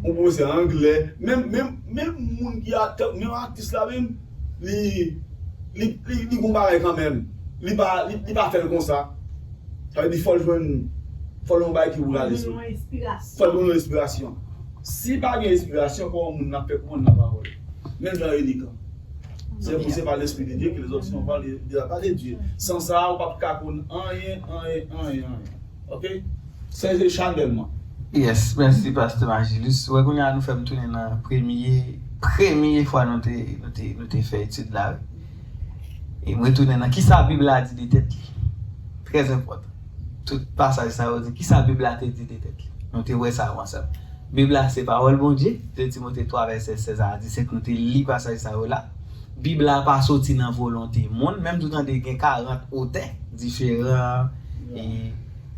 yon pwofesè anglè, menm, menm, menm moun ki aktè, menm aktris la menm, li, li, li, li gon bagay kanmenm. Li pa, li, li pa fè l konsa. Sa vle di fò l jwenn, fò l yon bagay ki ouvri l espri. Fò l jwenn yon enspirasyon. Si pa gen enspirasyon, kòman moun nan ap fè konprann lapawòl? Menm jan Enik an. Se pou se pa lespri de Dye ke lezòt sinon pa de, de la pa de Dye. San sa, ou p ap ka konn anyen, anyen, anyen, anyen. Oke? Se, se chanèlman. Yes, mèsi Pastè Magilus. Ou wè kounye a nou fè m tounen nan premye, premye fwa nou te, nou te, nou te fè etid la. E m retounen nan kisa Bib la di de tèt li. Trè enpòtan. Tout pasaj sa yo di kisa Bib la te di de tèt li. Nou te wè sa yo ansanm. Bib la se pawòl Bondye, de Timote twa vèsè sèz a disèt, nou te li pasaj sa yo la. Bib la pa soti nan volonte moun, menm tou tande gen karant otè diferan, e,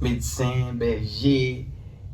medsen, bèje,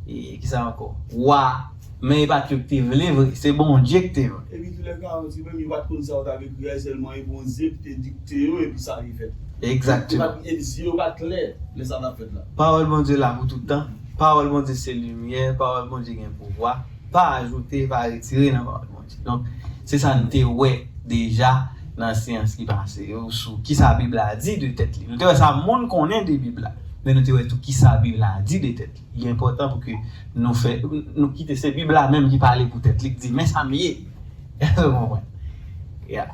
E kisa ankò? Wa. Men e pa t yo ki te vle vre, se Bondye ki te vle. Epi tou lè ka, ti menm yo pa t konn sa yo t ap ekri a, sèlman e Bondye ki te dikte yo, epi sa vin fèt. Egzakteman. E zye yo pa t klè lè sa t ap fèt la. Pawòl Bondye la pou tout tan. Pawòl Bondye se limyè, pawòl Bondye gen pouvwa. Pa ajoute, pa retire nan pawòl Bondye. Donk, se sa n te wè deja nan seyans ki pase yo sou kisa Bib la di de tèt li. Nou te wè sa moun konnen de Bib la, men nou te wè tou kisa Bib la di de tèt li. Li enpòtan pou ke nou fè, nou kite se Bib la menm ki pale pou tèt li, ki di, men sa m ye. Èske w konprann? Ya.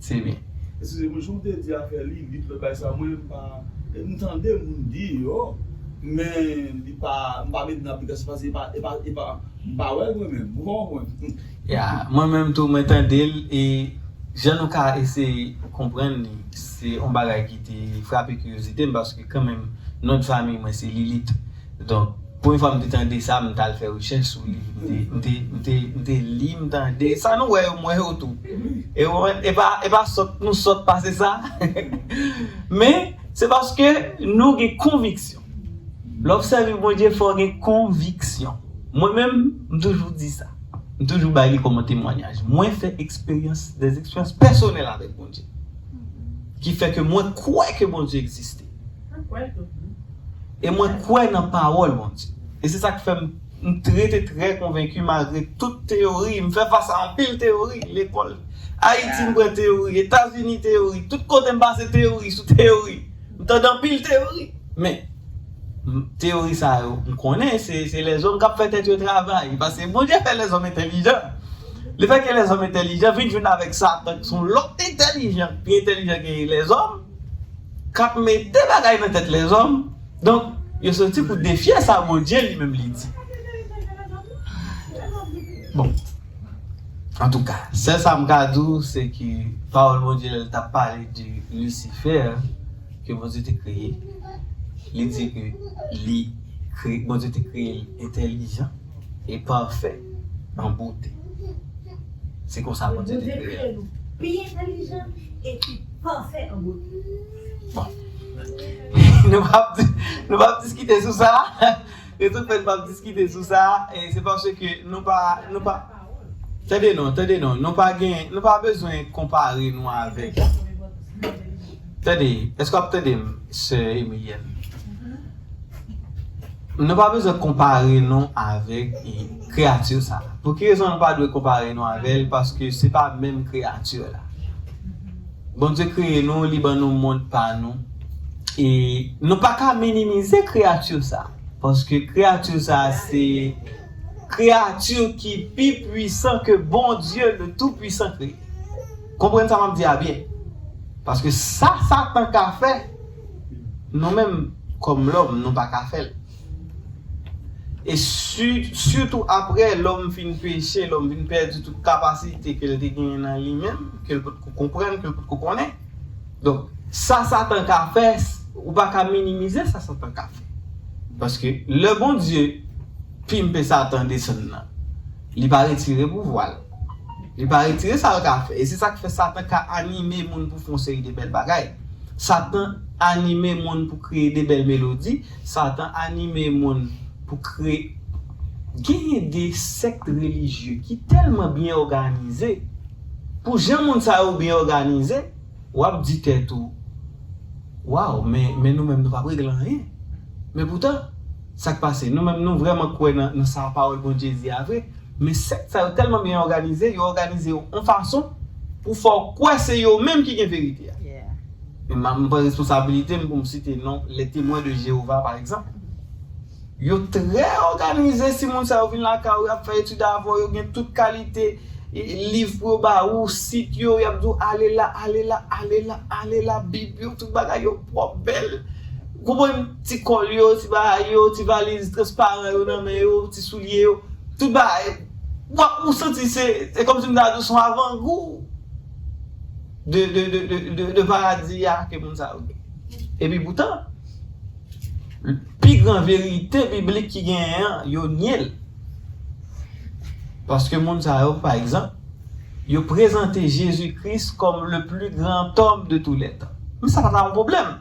Se byen. Eskize mwen, jan w te di afè li, li tout lòt bagay sa, mwen m pa, m tande moun di yo, men li pa, m pa mete nan aplikasyon paske e pa, e pa, e pa, m pa wè l mwen menm, ou konprann? Ya, mwen menm tou, mwen tande l, e jan nou ka eseye konprann li, se yon bagay ki te frape kiryozite m, paske kanmenm, non de fanmi mwen se Lilith. Donk, premye fwa m te tande sa, m t al fè rechèch sou li. M te, m te, m te, m te li, m tande. Sa nou wè yo, m wè yo tou. E w konprann? E pa, e pa sòt, nou sòt pase sa. Men, se paske nou gen konviksyon. Lè w ap sèvi Bondye, fò w gen konviksyon. Mwen menm, m toujou di sa. M toujou bay li kòm yon temwanyaj. Mwen fè eksperyans, des expériences personnelles avec Bondye. Ki fè ke mwen kwè ke Bondye egziste. E mwen kwè nan pawòl Bondye. E se sa k fè m, m rete trè konvenki malgre tout teyori. M fè fas a anpil teyori. Lekòl Ayiti, m pran teyori. Etazini, teyori. Tout kote m pase, teyori sou teyori. M tande anpil teyori. Men, m, teyori sa yo, m konnen se, se lèzòm k ap fè tèt yo travay. Paske Bondye fè lèzòm entèlijan. Li fè ke lèzòm entèlijan vin jwenn avèk Satan, ki se yon lòt entèlijan, pi entèlijan ke lèzòm, k ap mete bagay nan tèt lèzòm. Donk, yo soti pou defye sa Bondye li menm li di. Bon. Antouka, sèl sa m ka di w, se ke pawòl Bondye, lè l t ap pale de Lisifè, ke Bondye te kreye, li di ke li kre-, Bondye te kreye l entèlijan e pafè an bote. Se konsa Bondye te kreye l. Pi entèlijan epi pafè an bote. Bon. Nou p ap di-, nou p ap diskite sou sa. E tout fèt p ap diskite sou sa. E se paske nou pa, nou pa, tande non, tande non. Nou pa gen, nou pa bezwen konpare nou avèk. Tande, èske w ap tande m, sè Emilienne? Nou pa bezwen konpare nou avèk, e, kreyati sa. Pou ki rezon nou pa dwe konpare nou avè l? Paske se pa menm kreyati la. Bondye kreye nou, li ban nou mond pa nou. E nou pa ka minimize kreyati sa. Paske kreyati sa se kreyati ki pi pwisan ke Bondye le Tout-Puissant kreye. Konprann sa m ap di a byen. Paske sa Satan ka fè, nou menm, kòm lòm, nou pa ka fè l. E si-, sitou apre lòm fin peche, lòm fin pèdi tout kapasite ke l te genyen nan li menm, ke l potko konprann, ke l potko konnen. Donk, sa Satan ka fè, ou pa ka minimize sa Satan ka fè. Paske lè Bondye pimpe Satan desann nan, li pa retire pouvwa l. Li pa retire sa l ka fè. E se sa k fè Satan ka anime moun pou fè yon seri de bèl bagay. Satan anime moun pou kreye de bèl melodi. Satan anime moun pou kreye. Genyen de sèkt relijye ki tèlman byen òganize. Pou jan moun sa yo byen òganize, w ap di tèt ou, waw, men, men nou menm nou p ap regle anyen. Men poutan, sa k pase? Nou menm nou vrèman kwè nan, nan sa pawòl Bondye di a vre. Men sèkt sa yo tèlman byen òganize, yo òganize yo yon fason pou fè w kwè se yo menm ki gen verite a. Men m, m pran responsabilite m pou m site non Les Témoins de Jéhovah, pa egzanp. Yo trè òganize, si moun sa yo vin lakay ou, y ap fè etid avè w, yo gen tout kalite, e, liv pou yo ba ou, sit yo, y ap di w ale la, ale la, ale la, ale la, Bib yo, tout bagay yo pwòp, bèl. Konprann ti kòl yo, ti bagay yo, ti valiz transparan yo nan men yo, ti soulye yo, tout bagay. W ap, ou santi se, se kòmsi m ta di w se yon avangou de, de, de, de, de, de paradi a ke moun sa yo gen. Epi poutan, pi gran verite biblik ki genyen an, yo nye l. Paske moun sa yo, pa egzanp, yo prezante Jezi Kris kòm le plus grand homme de tous les temps. Men sa pa ta yon pwoblèm.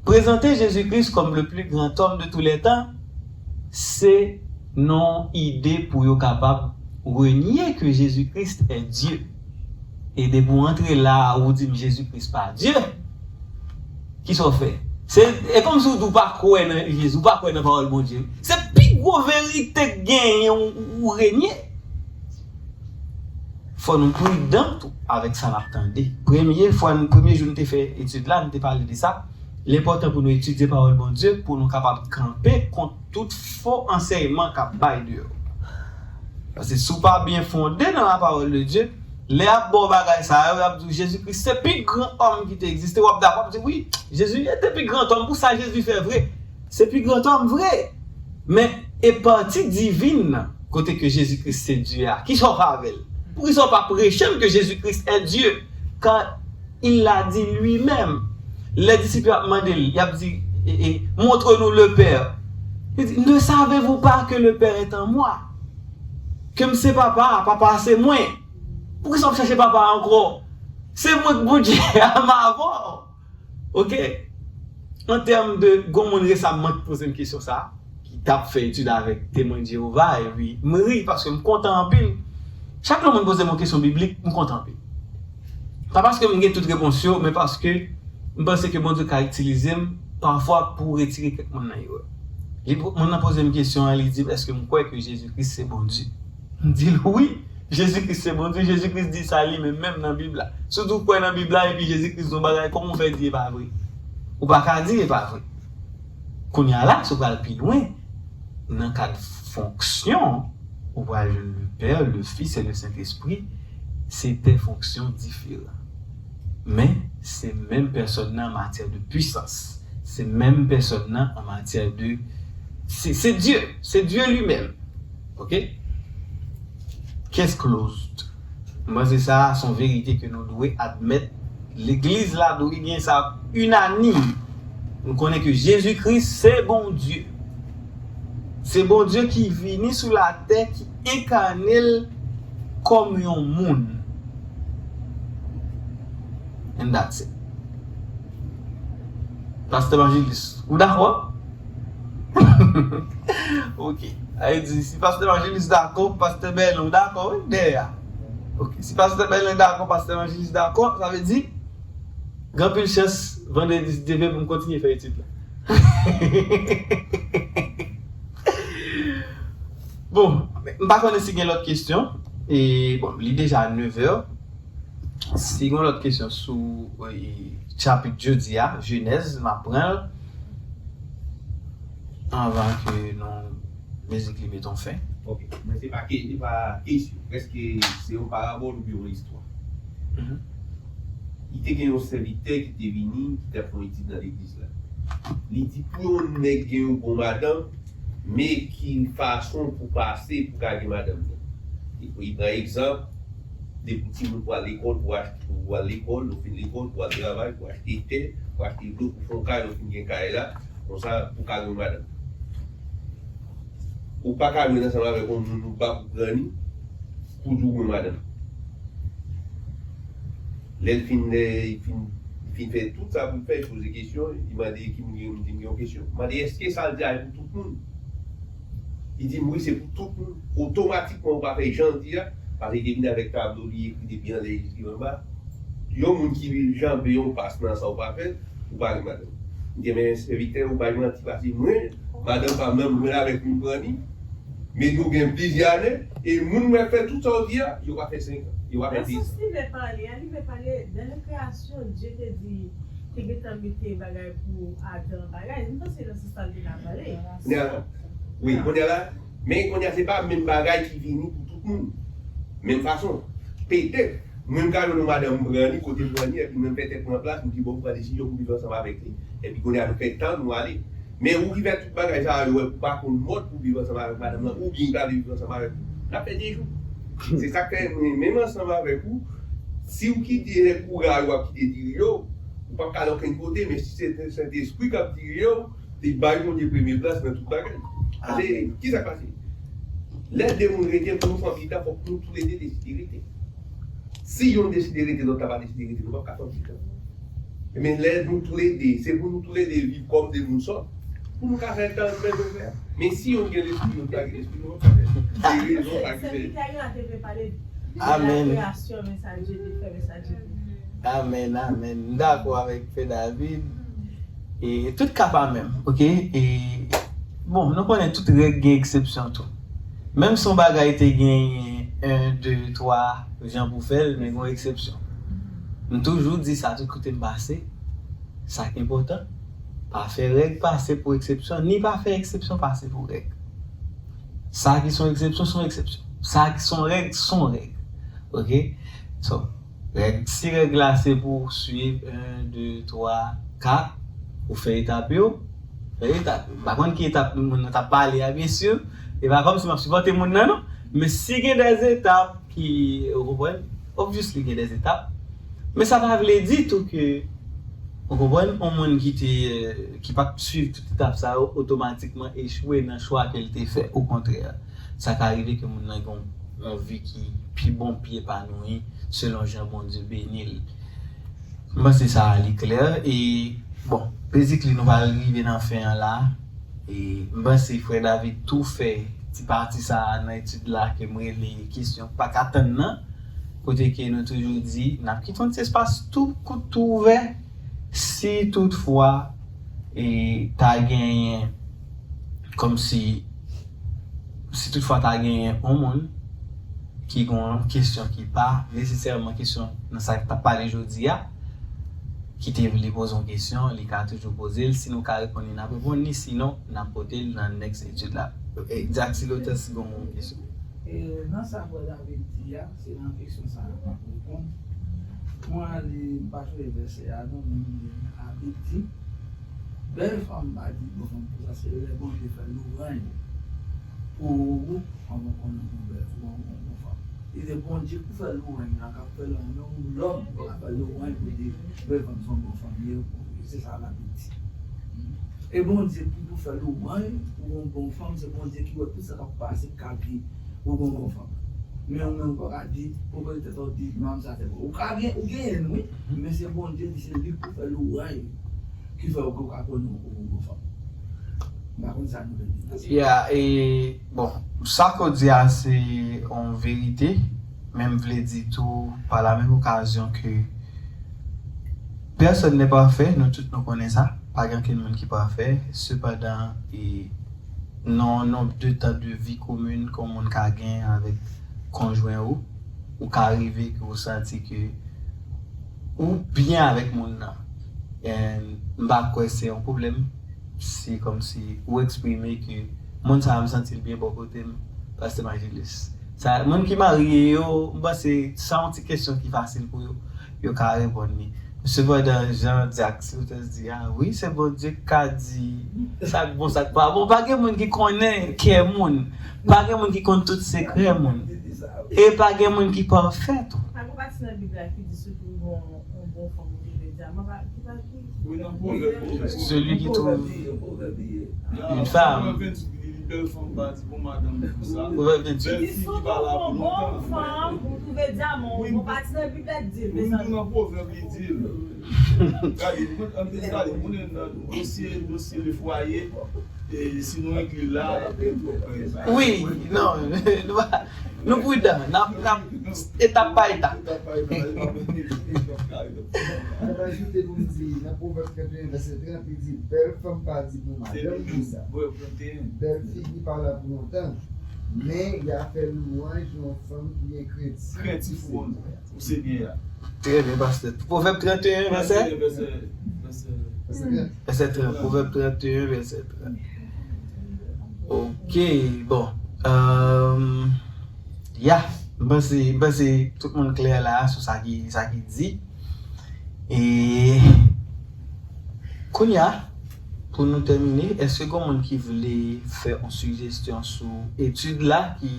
Prezante Jezi Kris kòm le plus grand homme de tous les temps, Se nan ide pou yo kapab renye ke Jezi Kris è Dye. E depi w antre la a, ou di m Jezi Kris pa Dye. Kisa w fè? Se, e kòmsi w di w pa kwè nan Jezi, w pa kwè nan pawòl Bondye. Se pi gwo verite k genyen, ou, ou renye. Fò nou pridan tou avèk sa n ap tande. Premye fwa, premye jou n te fè etid la, n te pale de sa. Li enpòtan pou nou etidye pawòl Bondye, pou nou kapab kanpe kont tout fo ansèyman k ap bay deyò. Paske si w pa byen fonde nan la parole de Dieu, lè y ap ba w bagay sa yo, y ap di w Jezi Kris se pi gran òm ki te egziste, w ap dakò, w ap di wi, Jezi te pi gran òm, pou sa Jezi fè vre. Se pi gran òm vre. Men e pati divin nan, kote ke Jezi Kris se Dye a, kisa w fè avè l? Poukisa w pa preche m ke Jezi Kris è Dye? Kan il l'a dit lui-même. Lè disip yo ap mande l, y ap di, e, e, montre nou le Père. Li di, ne savez-vous pas que le Père est en moi? Ke m se Papa a, Papa a se mwen. Poukisa w ap chache Papa a ankò? Se mwen k Bondye a, m avè w. Oke? An tèm de, gon moun resamman ki poze m kesyon sa a, ki t ap fè etid avèk Temwen de Jewova, epi m ri paske m kontan anpil. Chak lè moun poze m yon kesyon biblik, m kontan anpil. Pa paske m gen tout repons yo, men paske m panse ke Bondye ka itilize m pafwa pou retire kèk moun nan erè. Li, moun nan poze m kesyon an, li di m, èske m kwè ke Jezi Kris se Bondye? M di l, wi, Jezi Kris se Bondye. Jezi Kris di sa li menm, menm nan Bib la. Si w di w kwè nan Bib la, epi Jezi Kris di yon bagay, kòman w fè di e pa vre? Ou pa ka di e pa vre. Kounye a la, si w pral pi lwen, nan kad fonksyon, ou pral jwenn le Père, le Fils et le Saint-Esprit, se de fonksyon diferan. Men, se menm pèsòn nan an matyè de pwisans. Se menm pèsòn nan an matyè de, se, se Dye, se Dye li menm. Oke? Case closed. M panse sa a se yon verite ke nou dwe admèt. Legliz la dwe gen sa inanim. Nou konnen ke Jezi Kris se Bondye. Se Bondye ki vini sou latè, ki enkane l kòm yon moun. And that's it. Pastè Vangelis, ou dakò? Oke. Sa vle di, si Pastè Vangelis dakò, Pastè Bèlen, ou dakò, wi, dèyè a. Oke. Si Pastè Bèlen dakò, Pastè Vangelis dakò, sa vle di, gen anpil chans, vandredi, si Dye vle, pou m kontinye fè etid la. Bon, m pa konnen si gen lòt kesyon. E, bon, li deja nevè. Si gen lòt kesyon sou, e, chapit jodi a, Jenèz, m ap pran l anvan ke nou mizik li met yon fen. Ok, men se pa ke, se pa kesyon. Prèske se yon parabòl oubyen yon istwa. Mhm. Li te gen yon sèvitè ki te vini, ki t ap fè yon etid nan legliz la. Li di pou yon nèg gen yon bon madanm, men ki fason pou pase pou ka gen madanm nan. Li, li pran egzanp, depi timoun pou al lekòl, pou achte, pou al lekòl, ou fin lekòl, pou al travay, pou achte tè, pou achte dlo, pou fè yon kay, ou fin gen kay la, konsa pou ka gen yon madanm. Ou pa ka jwenn ansanm avèk yon moun ou pa pou pran li, pou di w gen madanm. Lè l fin, lè l fin, li fin fè tout sa pou l fè, li poze kesyon, li mande ki moun gen, moun gen yon kesyon. Mande, èske sa l di a e pou tout moun? Li di m, wi, se pou tout moun. Otomatikman, ou pa fè jan l di a, paske li te vin avèk tablo, li ekri depi anlè jiska anba. Yon moun ki janbe yon pas nan sa ou pa fè, ou pa gen madanm. M di, men sèvitè, ou bay manti, paske mwen, madanm pa m nan, mwen avèk moun pran li. Men nou gen plizyè ane, e moun mwen fè tout sa w di a, yo pa fè senk an, yo pa fè dizan. Nan sans li vle pale a, li vle pale, dan la création, Dye te di, te gentan mete bagay pou Adan bagay. M panse nan sans sa l te ka pale. Kounye a la, wi, kounye a la, men kounye a se pa menm bagay ki vini pou tout moun. Menm fason. Petèt, mwen m ka jwenn yon madanm m pran li, kote m pran li, epi mwen m fè tèt mwen an plas, m di bon, m pran desizyon pou m viv ansanm avèk li. Epi kounye a nou fè tan, nou ale. Men ou ki fè tout bagay sa yo, ou pa konn mòd pou viv ansanm avèk madanm nan, oubyen li pa vle viv ansanm avèk ou. N ap fè de jou. Se sa k fè mwen menm ansanm avèk ou, si w kite nèg koura yo ap kite diri yo, ou p ap ka al okenn kote, men si se Sentespri k ap diri yo, li bay Bondye premye plas nan tout bagay. Paske, ki sa k pase? Lè de moun rete, pou nou fè anpil tan, fòk nou toulede deside rete. Si yonn deside rete, lòt la pa deside rete, nou p ap ka fè anpil tan. Men lè nou toulede, se pou nou toulede viv kòm de moun sòt. Pou nou ka fè tan nou bezwen fè. Men si youn gen lespri, youn pa gen lespri, nou pa fè. Se rezon sa ki fè. Sèvitè yo a te vle pale de la Amen. Création, men sa Dye te fè, men sa Dye te fè. Amen, amen. M dakò avèk Frè David. E tout ka pa menm, ok? E bon, nou konnen tout règ gen eksepsyon tou. Menm si yon bagay te genyen en, de, twa jan pou fè l, men gen eksepsyon. M toujou di sa tout kote m pase. Sa k enpòtan, pa fè règ pase pou eksepsyon, ni pa fè eksepsyon pase pou règ. Sa ki son eksepsyon, son eksepsyon. Sa ki son règ, son règ. Ok? So, règ, si règ la se pou w swiv en, de, twa, kat, ou fè etap yo, fè etap yo. M pa konn ki etap moun nan t ap pale a, byen si. E pa kòmsi m ap sipòte moun nan, non. Men si gen dèzetap ki, ou konprann? Obviously, gen dèzetap. Men sa pa vle di tou ke, ou konprann, yon moun ki te, euh, ki pa t swiv tout etap sa yo, otomatikman echwe nan chwa ke l te fè. Okontrè, sa ka rive ke moun nan gen yon vi ki pi bon, pi epanoui, selon jan Bondye beni l. M panse sa a li klè. E, bon, basically, nou pral rive nan fen an la. E, m panse Frè David tou fè ti pati sa a nan etid la ke m rele kesyon pa ka tann nan. Kote ke nou toujou di, n ap kite yon ti espas tou kout, tou ouvè. Si toutfwa, e, ta genyen, kòmsi, si toutfwa ta genyen yon moun ki gen yon kesyon ki pa nesesèman kesyon nan sa k t ap pale jodi a, ki te vle poze yon kesyon, li ka toujou poze l. Si nou ka reponn li, n ap reponn li. Sinon, n ap pote l nan next etid la. E, Jack, si lotès gen yon kesyon. E, nan sa Frè David di a, se nan kesyon sa a m ap reponn. Mwen li, m pa chonje vèsè a non, men m li a, li di, bèl fanm pa di bon fanm, pou sa se lè Bondye fè lwanj pou ou, anvan konnen ou bèl, ou an bon fanm. E se Bondye pou fè lwanj la, k ap fè lwanj, men ou lòm pou ka fè lwanj pou di bèl fanm se yon bon fanm ye, se sa Labib di. E Bondye ki pou fè lwanj pou yon bon fanm, se Bondye ki wè tout sa k ap pase k ka di ou gon bon fanm. Men ou menm ou pa ka di, ou pa tèt ou di manm sa tèt ou. Ou ka gen, ou genyen l wi, men se Bondye li se li pou fè lwanj ki fè ou ka konnen ou gon bon fanm. M pa konn sa nou vle di. Yeah, e bon, sa ke w di a se yon verite, men m vle di tou pa la menm okazyon ke pèsonn nè pafè, nou tout nou konnen sa, pa gen okenn moun ki pafè, sepandan e nan yon nonb de tan de vi komin ke yon moun ka gen avèk konjwen ou, ou ka rive ke ou santi ke ou byen avèk moun nan. And m pa kwè se yon pwoblèm si kòmsi ou eksprime ke moun sa a m santi l byen bò kote m, Pastè Majilis. Sa, moun ki marye yo, m panse sa yon ti kesyon ki fasil pou yo. Yo ka reponn li. Sepandan, jan Jack Sylvester di a, wi, se Bondye k ka di sa k bon, sa k pa bon. Pa gen moun ki konnen kè moun. Pa gen moun ki konn tout sekrè moun. E pa gen moun ki pafè tou. Pa gen pati nan Bib la ki di si w trouve yon, yon bon fanm ou te vle dyaman, pa, ki pa ki. Wi, nan Pwovèb, Pwovèb. Celui qui trouve une femme. Pwovèb venntuit li di bèl fanm pa di bon madanm pou sa. Pwovèb venntuit. Bèl figi pa la pou lontan. Ou trouve yon bon fanm, ou trouve dyaman, yon bon pati nan Bib la ki di l, mezanmi. Wi, m tou nan Pwovèb li di l. Gade, mwen, ann te gade, mwen nan dosye, dosye le foyer, e si nou enkli l la, l ap gen twòp bagay. Wi, non, nou pa, nou pridan, n ap, n ap etap pa etap. Etap pa etap, etap pa etap. Mwen ajoute pou m di, nan Pwovèb trannteyen vèsè trant, li di, bèl fanm pa di bon madanm pou sa. Pwovèb trannteyen. Bèl figi pa la pou lontan, men y a fè lwanj yon fanm ki gen krentif. Krentif ou konn. Ou se byen a. Trè byen, pastè. Pwovèb trannteyen, vèsè? Trannteyen, vèsè, vèsè. Vèsè trant. Pwovèb trannteyen, vèsè trant. Ok, bon. Euh, ya, m panse, m panse tout moun klè la sou sa ki, sa ki di. E kounye a, pou nou tèmine, èske gen moun ki vle fè yon sijesyon sou etid la ki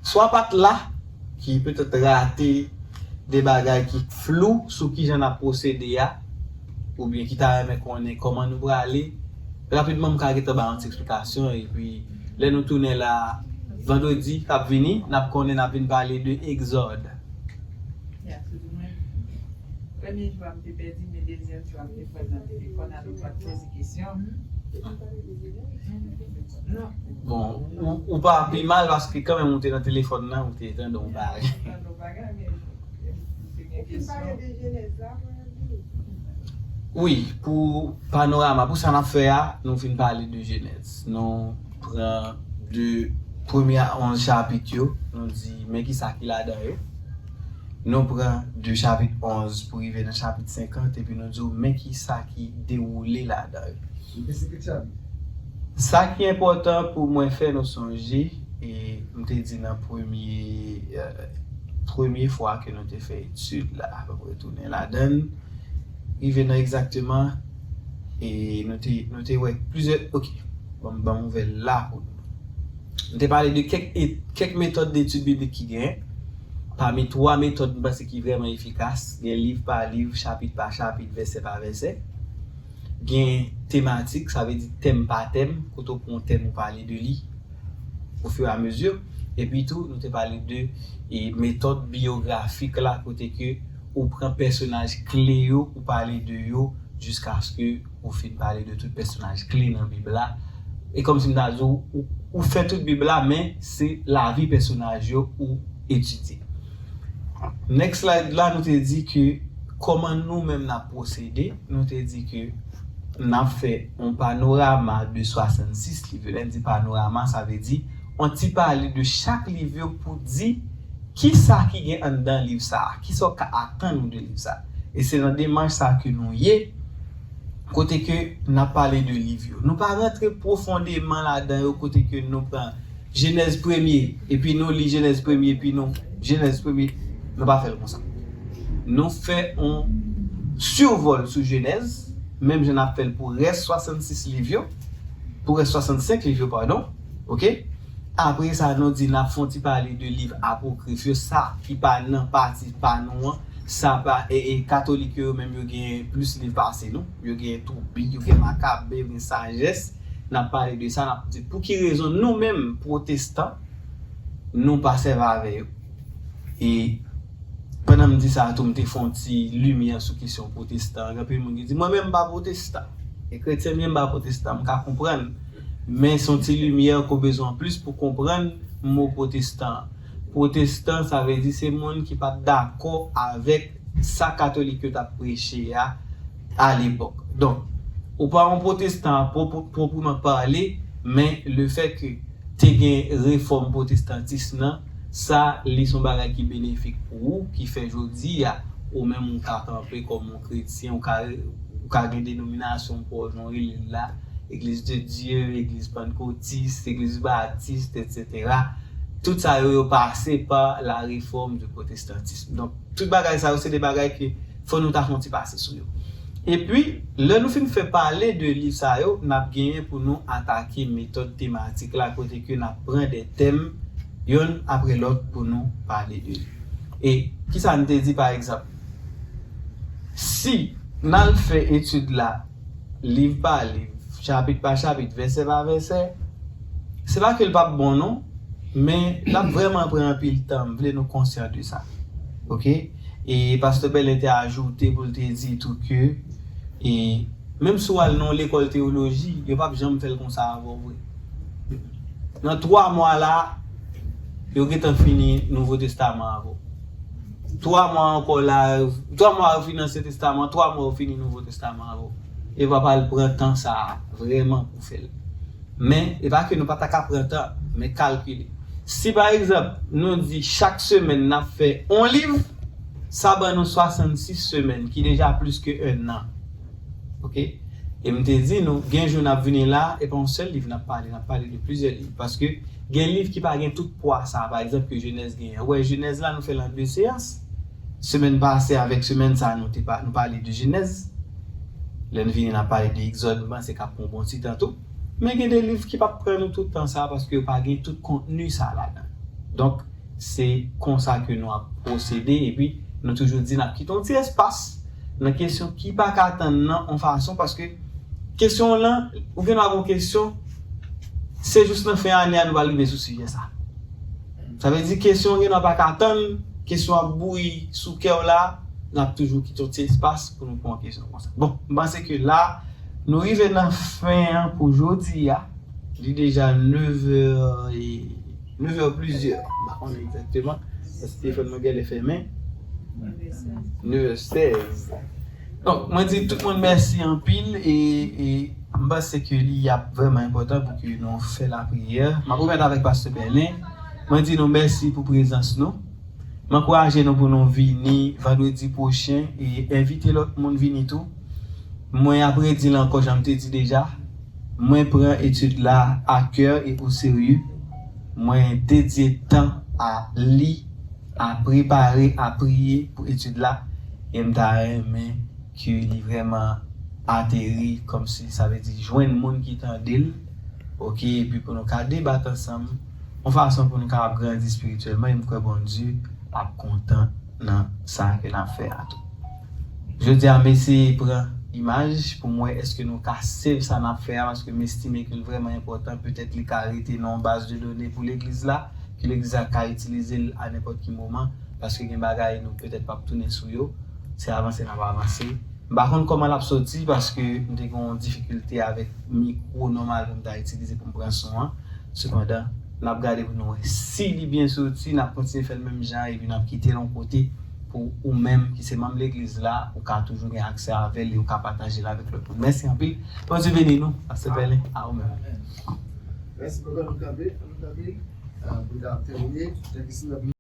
swa pa t la, ki petèt rate de bagay ki flou sou kijan n ap pwosede a, oubyen ki ta renmen konnen kòman nou prale, rapidman m ka gentan ba yon ti eksplikasyon, epi lè nou tounen la vandredi k ap vini, n ap konnen n ap vin pale de Egzòd. Ya, tout di mwen. Premye jou a m te pèdi, men dezyèm jou a m te pran nan telefòn, alò m pa t poze kesyon. Bon, ou, ou pa pi mal paske kanmenm ou te nan telefòn nan, ou te tande yon bagay. Wi, pou panorama, pou sa n ap fè a, nou fin pale de Jenèz. Nou pran de premye a onz chapit yo, nou di men ki sa ki ladan yo. Nou pran de chapit onz pou rive nan chapit senkant, epi nou di w men ki sa ki dewoule ladan yo. Sa ki enpòtan pou mwen fè nou sonje, e m te di nan premye, eh, premye fwa ke nou te fè etid la, retounen ladan l, rive nan egzakteman, e nou te, nou te wè plizyè, ok, ban m, ban m ouvè l la pou nou. Nou te pale de kèk, e, kèk metòd detid biblik ki genyen. Pami twa metòd, m panse ki vrèman efikas, gen liv pa liv, chapit pa chapit, vèsè pa vèsè. Gen tematik, sa vle di tèm pa tèm, kote w pran yon tèm, ou pale de li ofiramezu. Epi tou, nou te pale de, e, metòd biyografik la, kote ke ou pran pèsonaj kle yo, ou pale de yo, jiskaske ou fin pale de tout pèsonaj kle nan Bib la. E kòmsi m ta di w, ou, ou fè tout Bib la, men se lavi pèsonaj yo ou etidye. Next slide la, nou te di ke kòman nou menm n ap pwosede, nou te di ke n ap fè yon panorama de swasannsis liv yo. Lè n di panorama, sa vle di yon ti pale de chak liv yo pou di kisa ki gen anndan liv sa a, kisa w ka atann ou de liv sa a. E se nan demach sa a ke nou ye, kote ke n ap pale de liv yo. Nou pa rantre pwofondeman ladan yo, kote ke nou pran Jenèz premye, epi nou li Jenèz premye, epi nou, Jenèz premye, nou pa fè l konsa. Nou fè yon sivòl sou Jenèz, menm jan n ap fè l pou rès swasannsis liv yo, pou rès swasannsenk liv yo, padon, ok? Apre sa, nou di n ap fè yon ti pale de liv apokrif yo, sa ki pa nan pati pa nou an, sa pa, e, e, katolik yo, yo menm yo gen plis liv pase nou, yo gen Toubi, yo gen Makabe, yo gen Sajès, n ap pale de sa, n ap di pou ki rezon nou menm, pwotestan, nou pa sèvi avè yo. E pandan m di sa tou, m te fè yon ti limyè sou kesyon pwotestan. Gen anpil moun ki di, mwen menm m pa pwotestan. E kretyen m ye, m pa pwotestan, m ka konprann. Men se yon ti limyè ke w bezwen plis pou konprann mo pwotestan. Pwotestan, sa vle di se moun ki pa t dakò avèk sa katolik yo t ap preche a, a lepòk. Donk, ou pa yon pwotestan a pwop-, pwopreman pale, men lefètke te gen refòm pwotestantis nan, sa li se yon bagay ki benefik pou ou, ki fè jodi a, ou menm ou ka kanpe kòm yon kretyen, ou ka, ou ka gen denominasyon pa w, jan w rele l la, Église de Dieu, Église Pentecôtiste, Église Baptiste, et cetera. Tout sa yo, yo pase pa la réforme du protestantisme. Donk, tout bagay sa yo, se de bagay ke fò nou ta fè yon ti pase sou yo. Epi, lè nou fin fè pale de liv sa yo, n ap genyen pou nou atake metòd tematik la, kote ke n ap pran de tèm, yonn apre lòt, pou nou pale de li. E kisa n te di, pa egzanp? Si n al fè etid la, liv pa liv, chapit pa chapit, vèsè pa vèsè, se pa ke l p ap bon non, men l ap vrèman pran anpil tan, m vle nou konsyan de sa. Ok? E pastè Bèlen te ajoute pou l te di tou ke, e menm si w al nan yon lekòl teyoloji, yo p ap janm fè l konsa avè w vre. Nan twa mwa la, yo gentan fini Nouvo Testaman avè w. Twa mwa ankò la, twa mwa yo fini Ansyen Testaman, twa mwa yo fini Nouvo Testaman avè w. E pa pral pran tan sa a vrèman pou fè l. Men, e pa ke nou pa ta ka pran tan, men kalkile. Si pa egzanp, nou di chak semèn n ap fè yon liv, sa ban nou swasannsis semèn, ki deja plis ke en an. Ok? E m te di nou, gen jou n ap vini la, e pa yon sèl liv n ap pale, n ap pale de plizyè liv. Paske gen liv ki pa gen tout pwa sa, pa egzanp, ke Jenèz genyen. Ou wè, Jenèz la, nou fè l an de seyans. Semèn pase avèk semèn sa, nou te pa, nou pale de Jenèz. Lè n vini, n ap pale de Egzòd, m panse k ap pran yon bon ti tan tou. Men gen de liv ki p ap pran nou tout tan sa, paske yo pa gen tout kontni sa ladan. Donk, se konsa ke nou ap pwosede, epi nou toujou di n ap kite yon ti espas nan kesyon ki pa ka tann nan yon fason, paske kesyon w lan, ou gen dwa gen yon kesyon, se jis nan fen ane a nou pral rive sou sijè sa. Sa vle di kesyon w gen dwa pa ka tann, kesyon ap bouyi sou kè w la, n ap toujou kite yon ti espas pou nou pran yon kesyon konsa. Bon, m panse ke la, Nou rive nan fen an pou jodi a. Li deja nevè, e, nevè plizyè. M pa konnen egzakteman. Paske telefòn mwen genlè fèmen. Nevè sèz. Donk, mwen di tout moun mèsi anpil e, e m panse ke li ap vrèman enpòtan pou ke nou fè lapriyè. M ap remèt avèk Pastè Bèlen. Mwen di nou mèsi pou prezans nou. M ankouraje nou pou nou vini vandredi pwochen e envite lòt moun vini tou. Mwen ap redi l ankò, jan m te di deja, mwen pran etid la a kè e o serye. Mwen dedye tan a li, a prepare, a priye pou etid la. E m ta renmen ke li vrèman ateri, kòmsi sa vle di jwenn moun ki tande l, oke, epi pou nou ka debat ansanm, yon fason pou nou kapab grandi espirityèlman, e m kwè Bondye ap kontan nan sa ke n ap fè a tou. Jodi a, m eseye pran imaj pou m wè èske nou ka save sa n ap fè a, paske m estime ke l vrèman enpòtan, petèt li ka rete nan yon baz de done pou legliz la, ke legliz la ka itilize l a nenpòt ki moman, paske gen bagay nou petèt p ap tounen sou yo, se avanse n ap avanse. M pa konn kòman l ap soti, paske m te gen yon difikilte avèk mikwo nòmal pou m ta itilize pou m pran son an. Sepandan, n ap gade pou nou wè si li byen soti, n ap kontinye fè l menm jan, epi n ap kite l yon kote pou ou menm ki se manm legliz la, ou ka toujou gen aksè avè l e ou ka pataje l avèk lòt moun. Mèsi anpil. Bondye beni nou. Pastè Bèlen, a ou menm. Mèsi, papa, nou kanpe, nou kanpe. Ah, pou nou tèmine, tèkis la.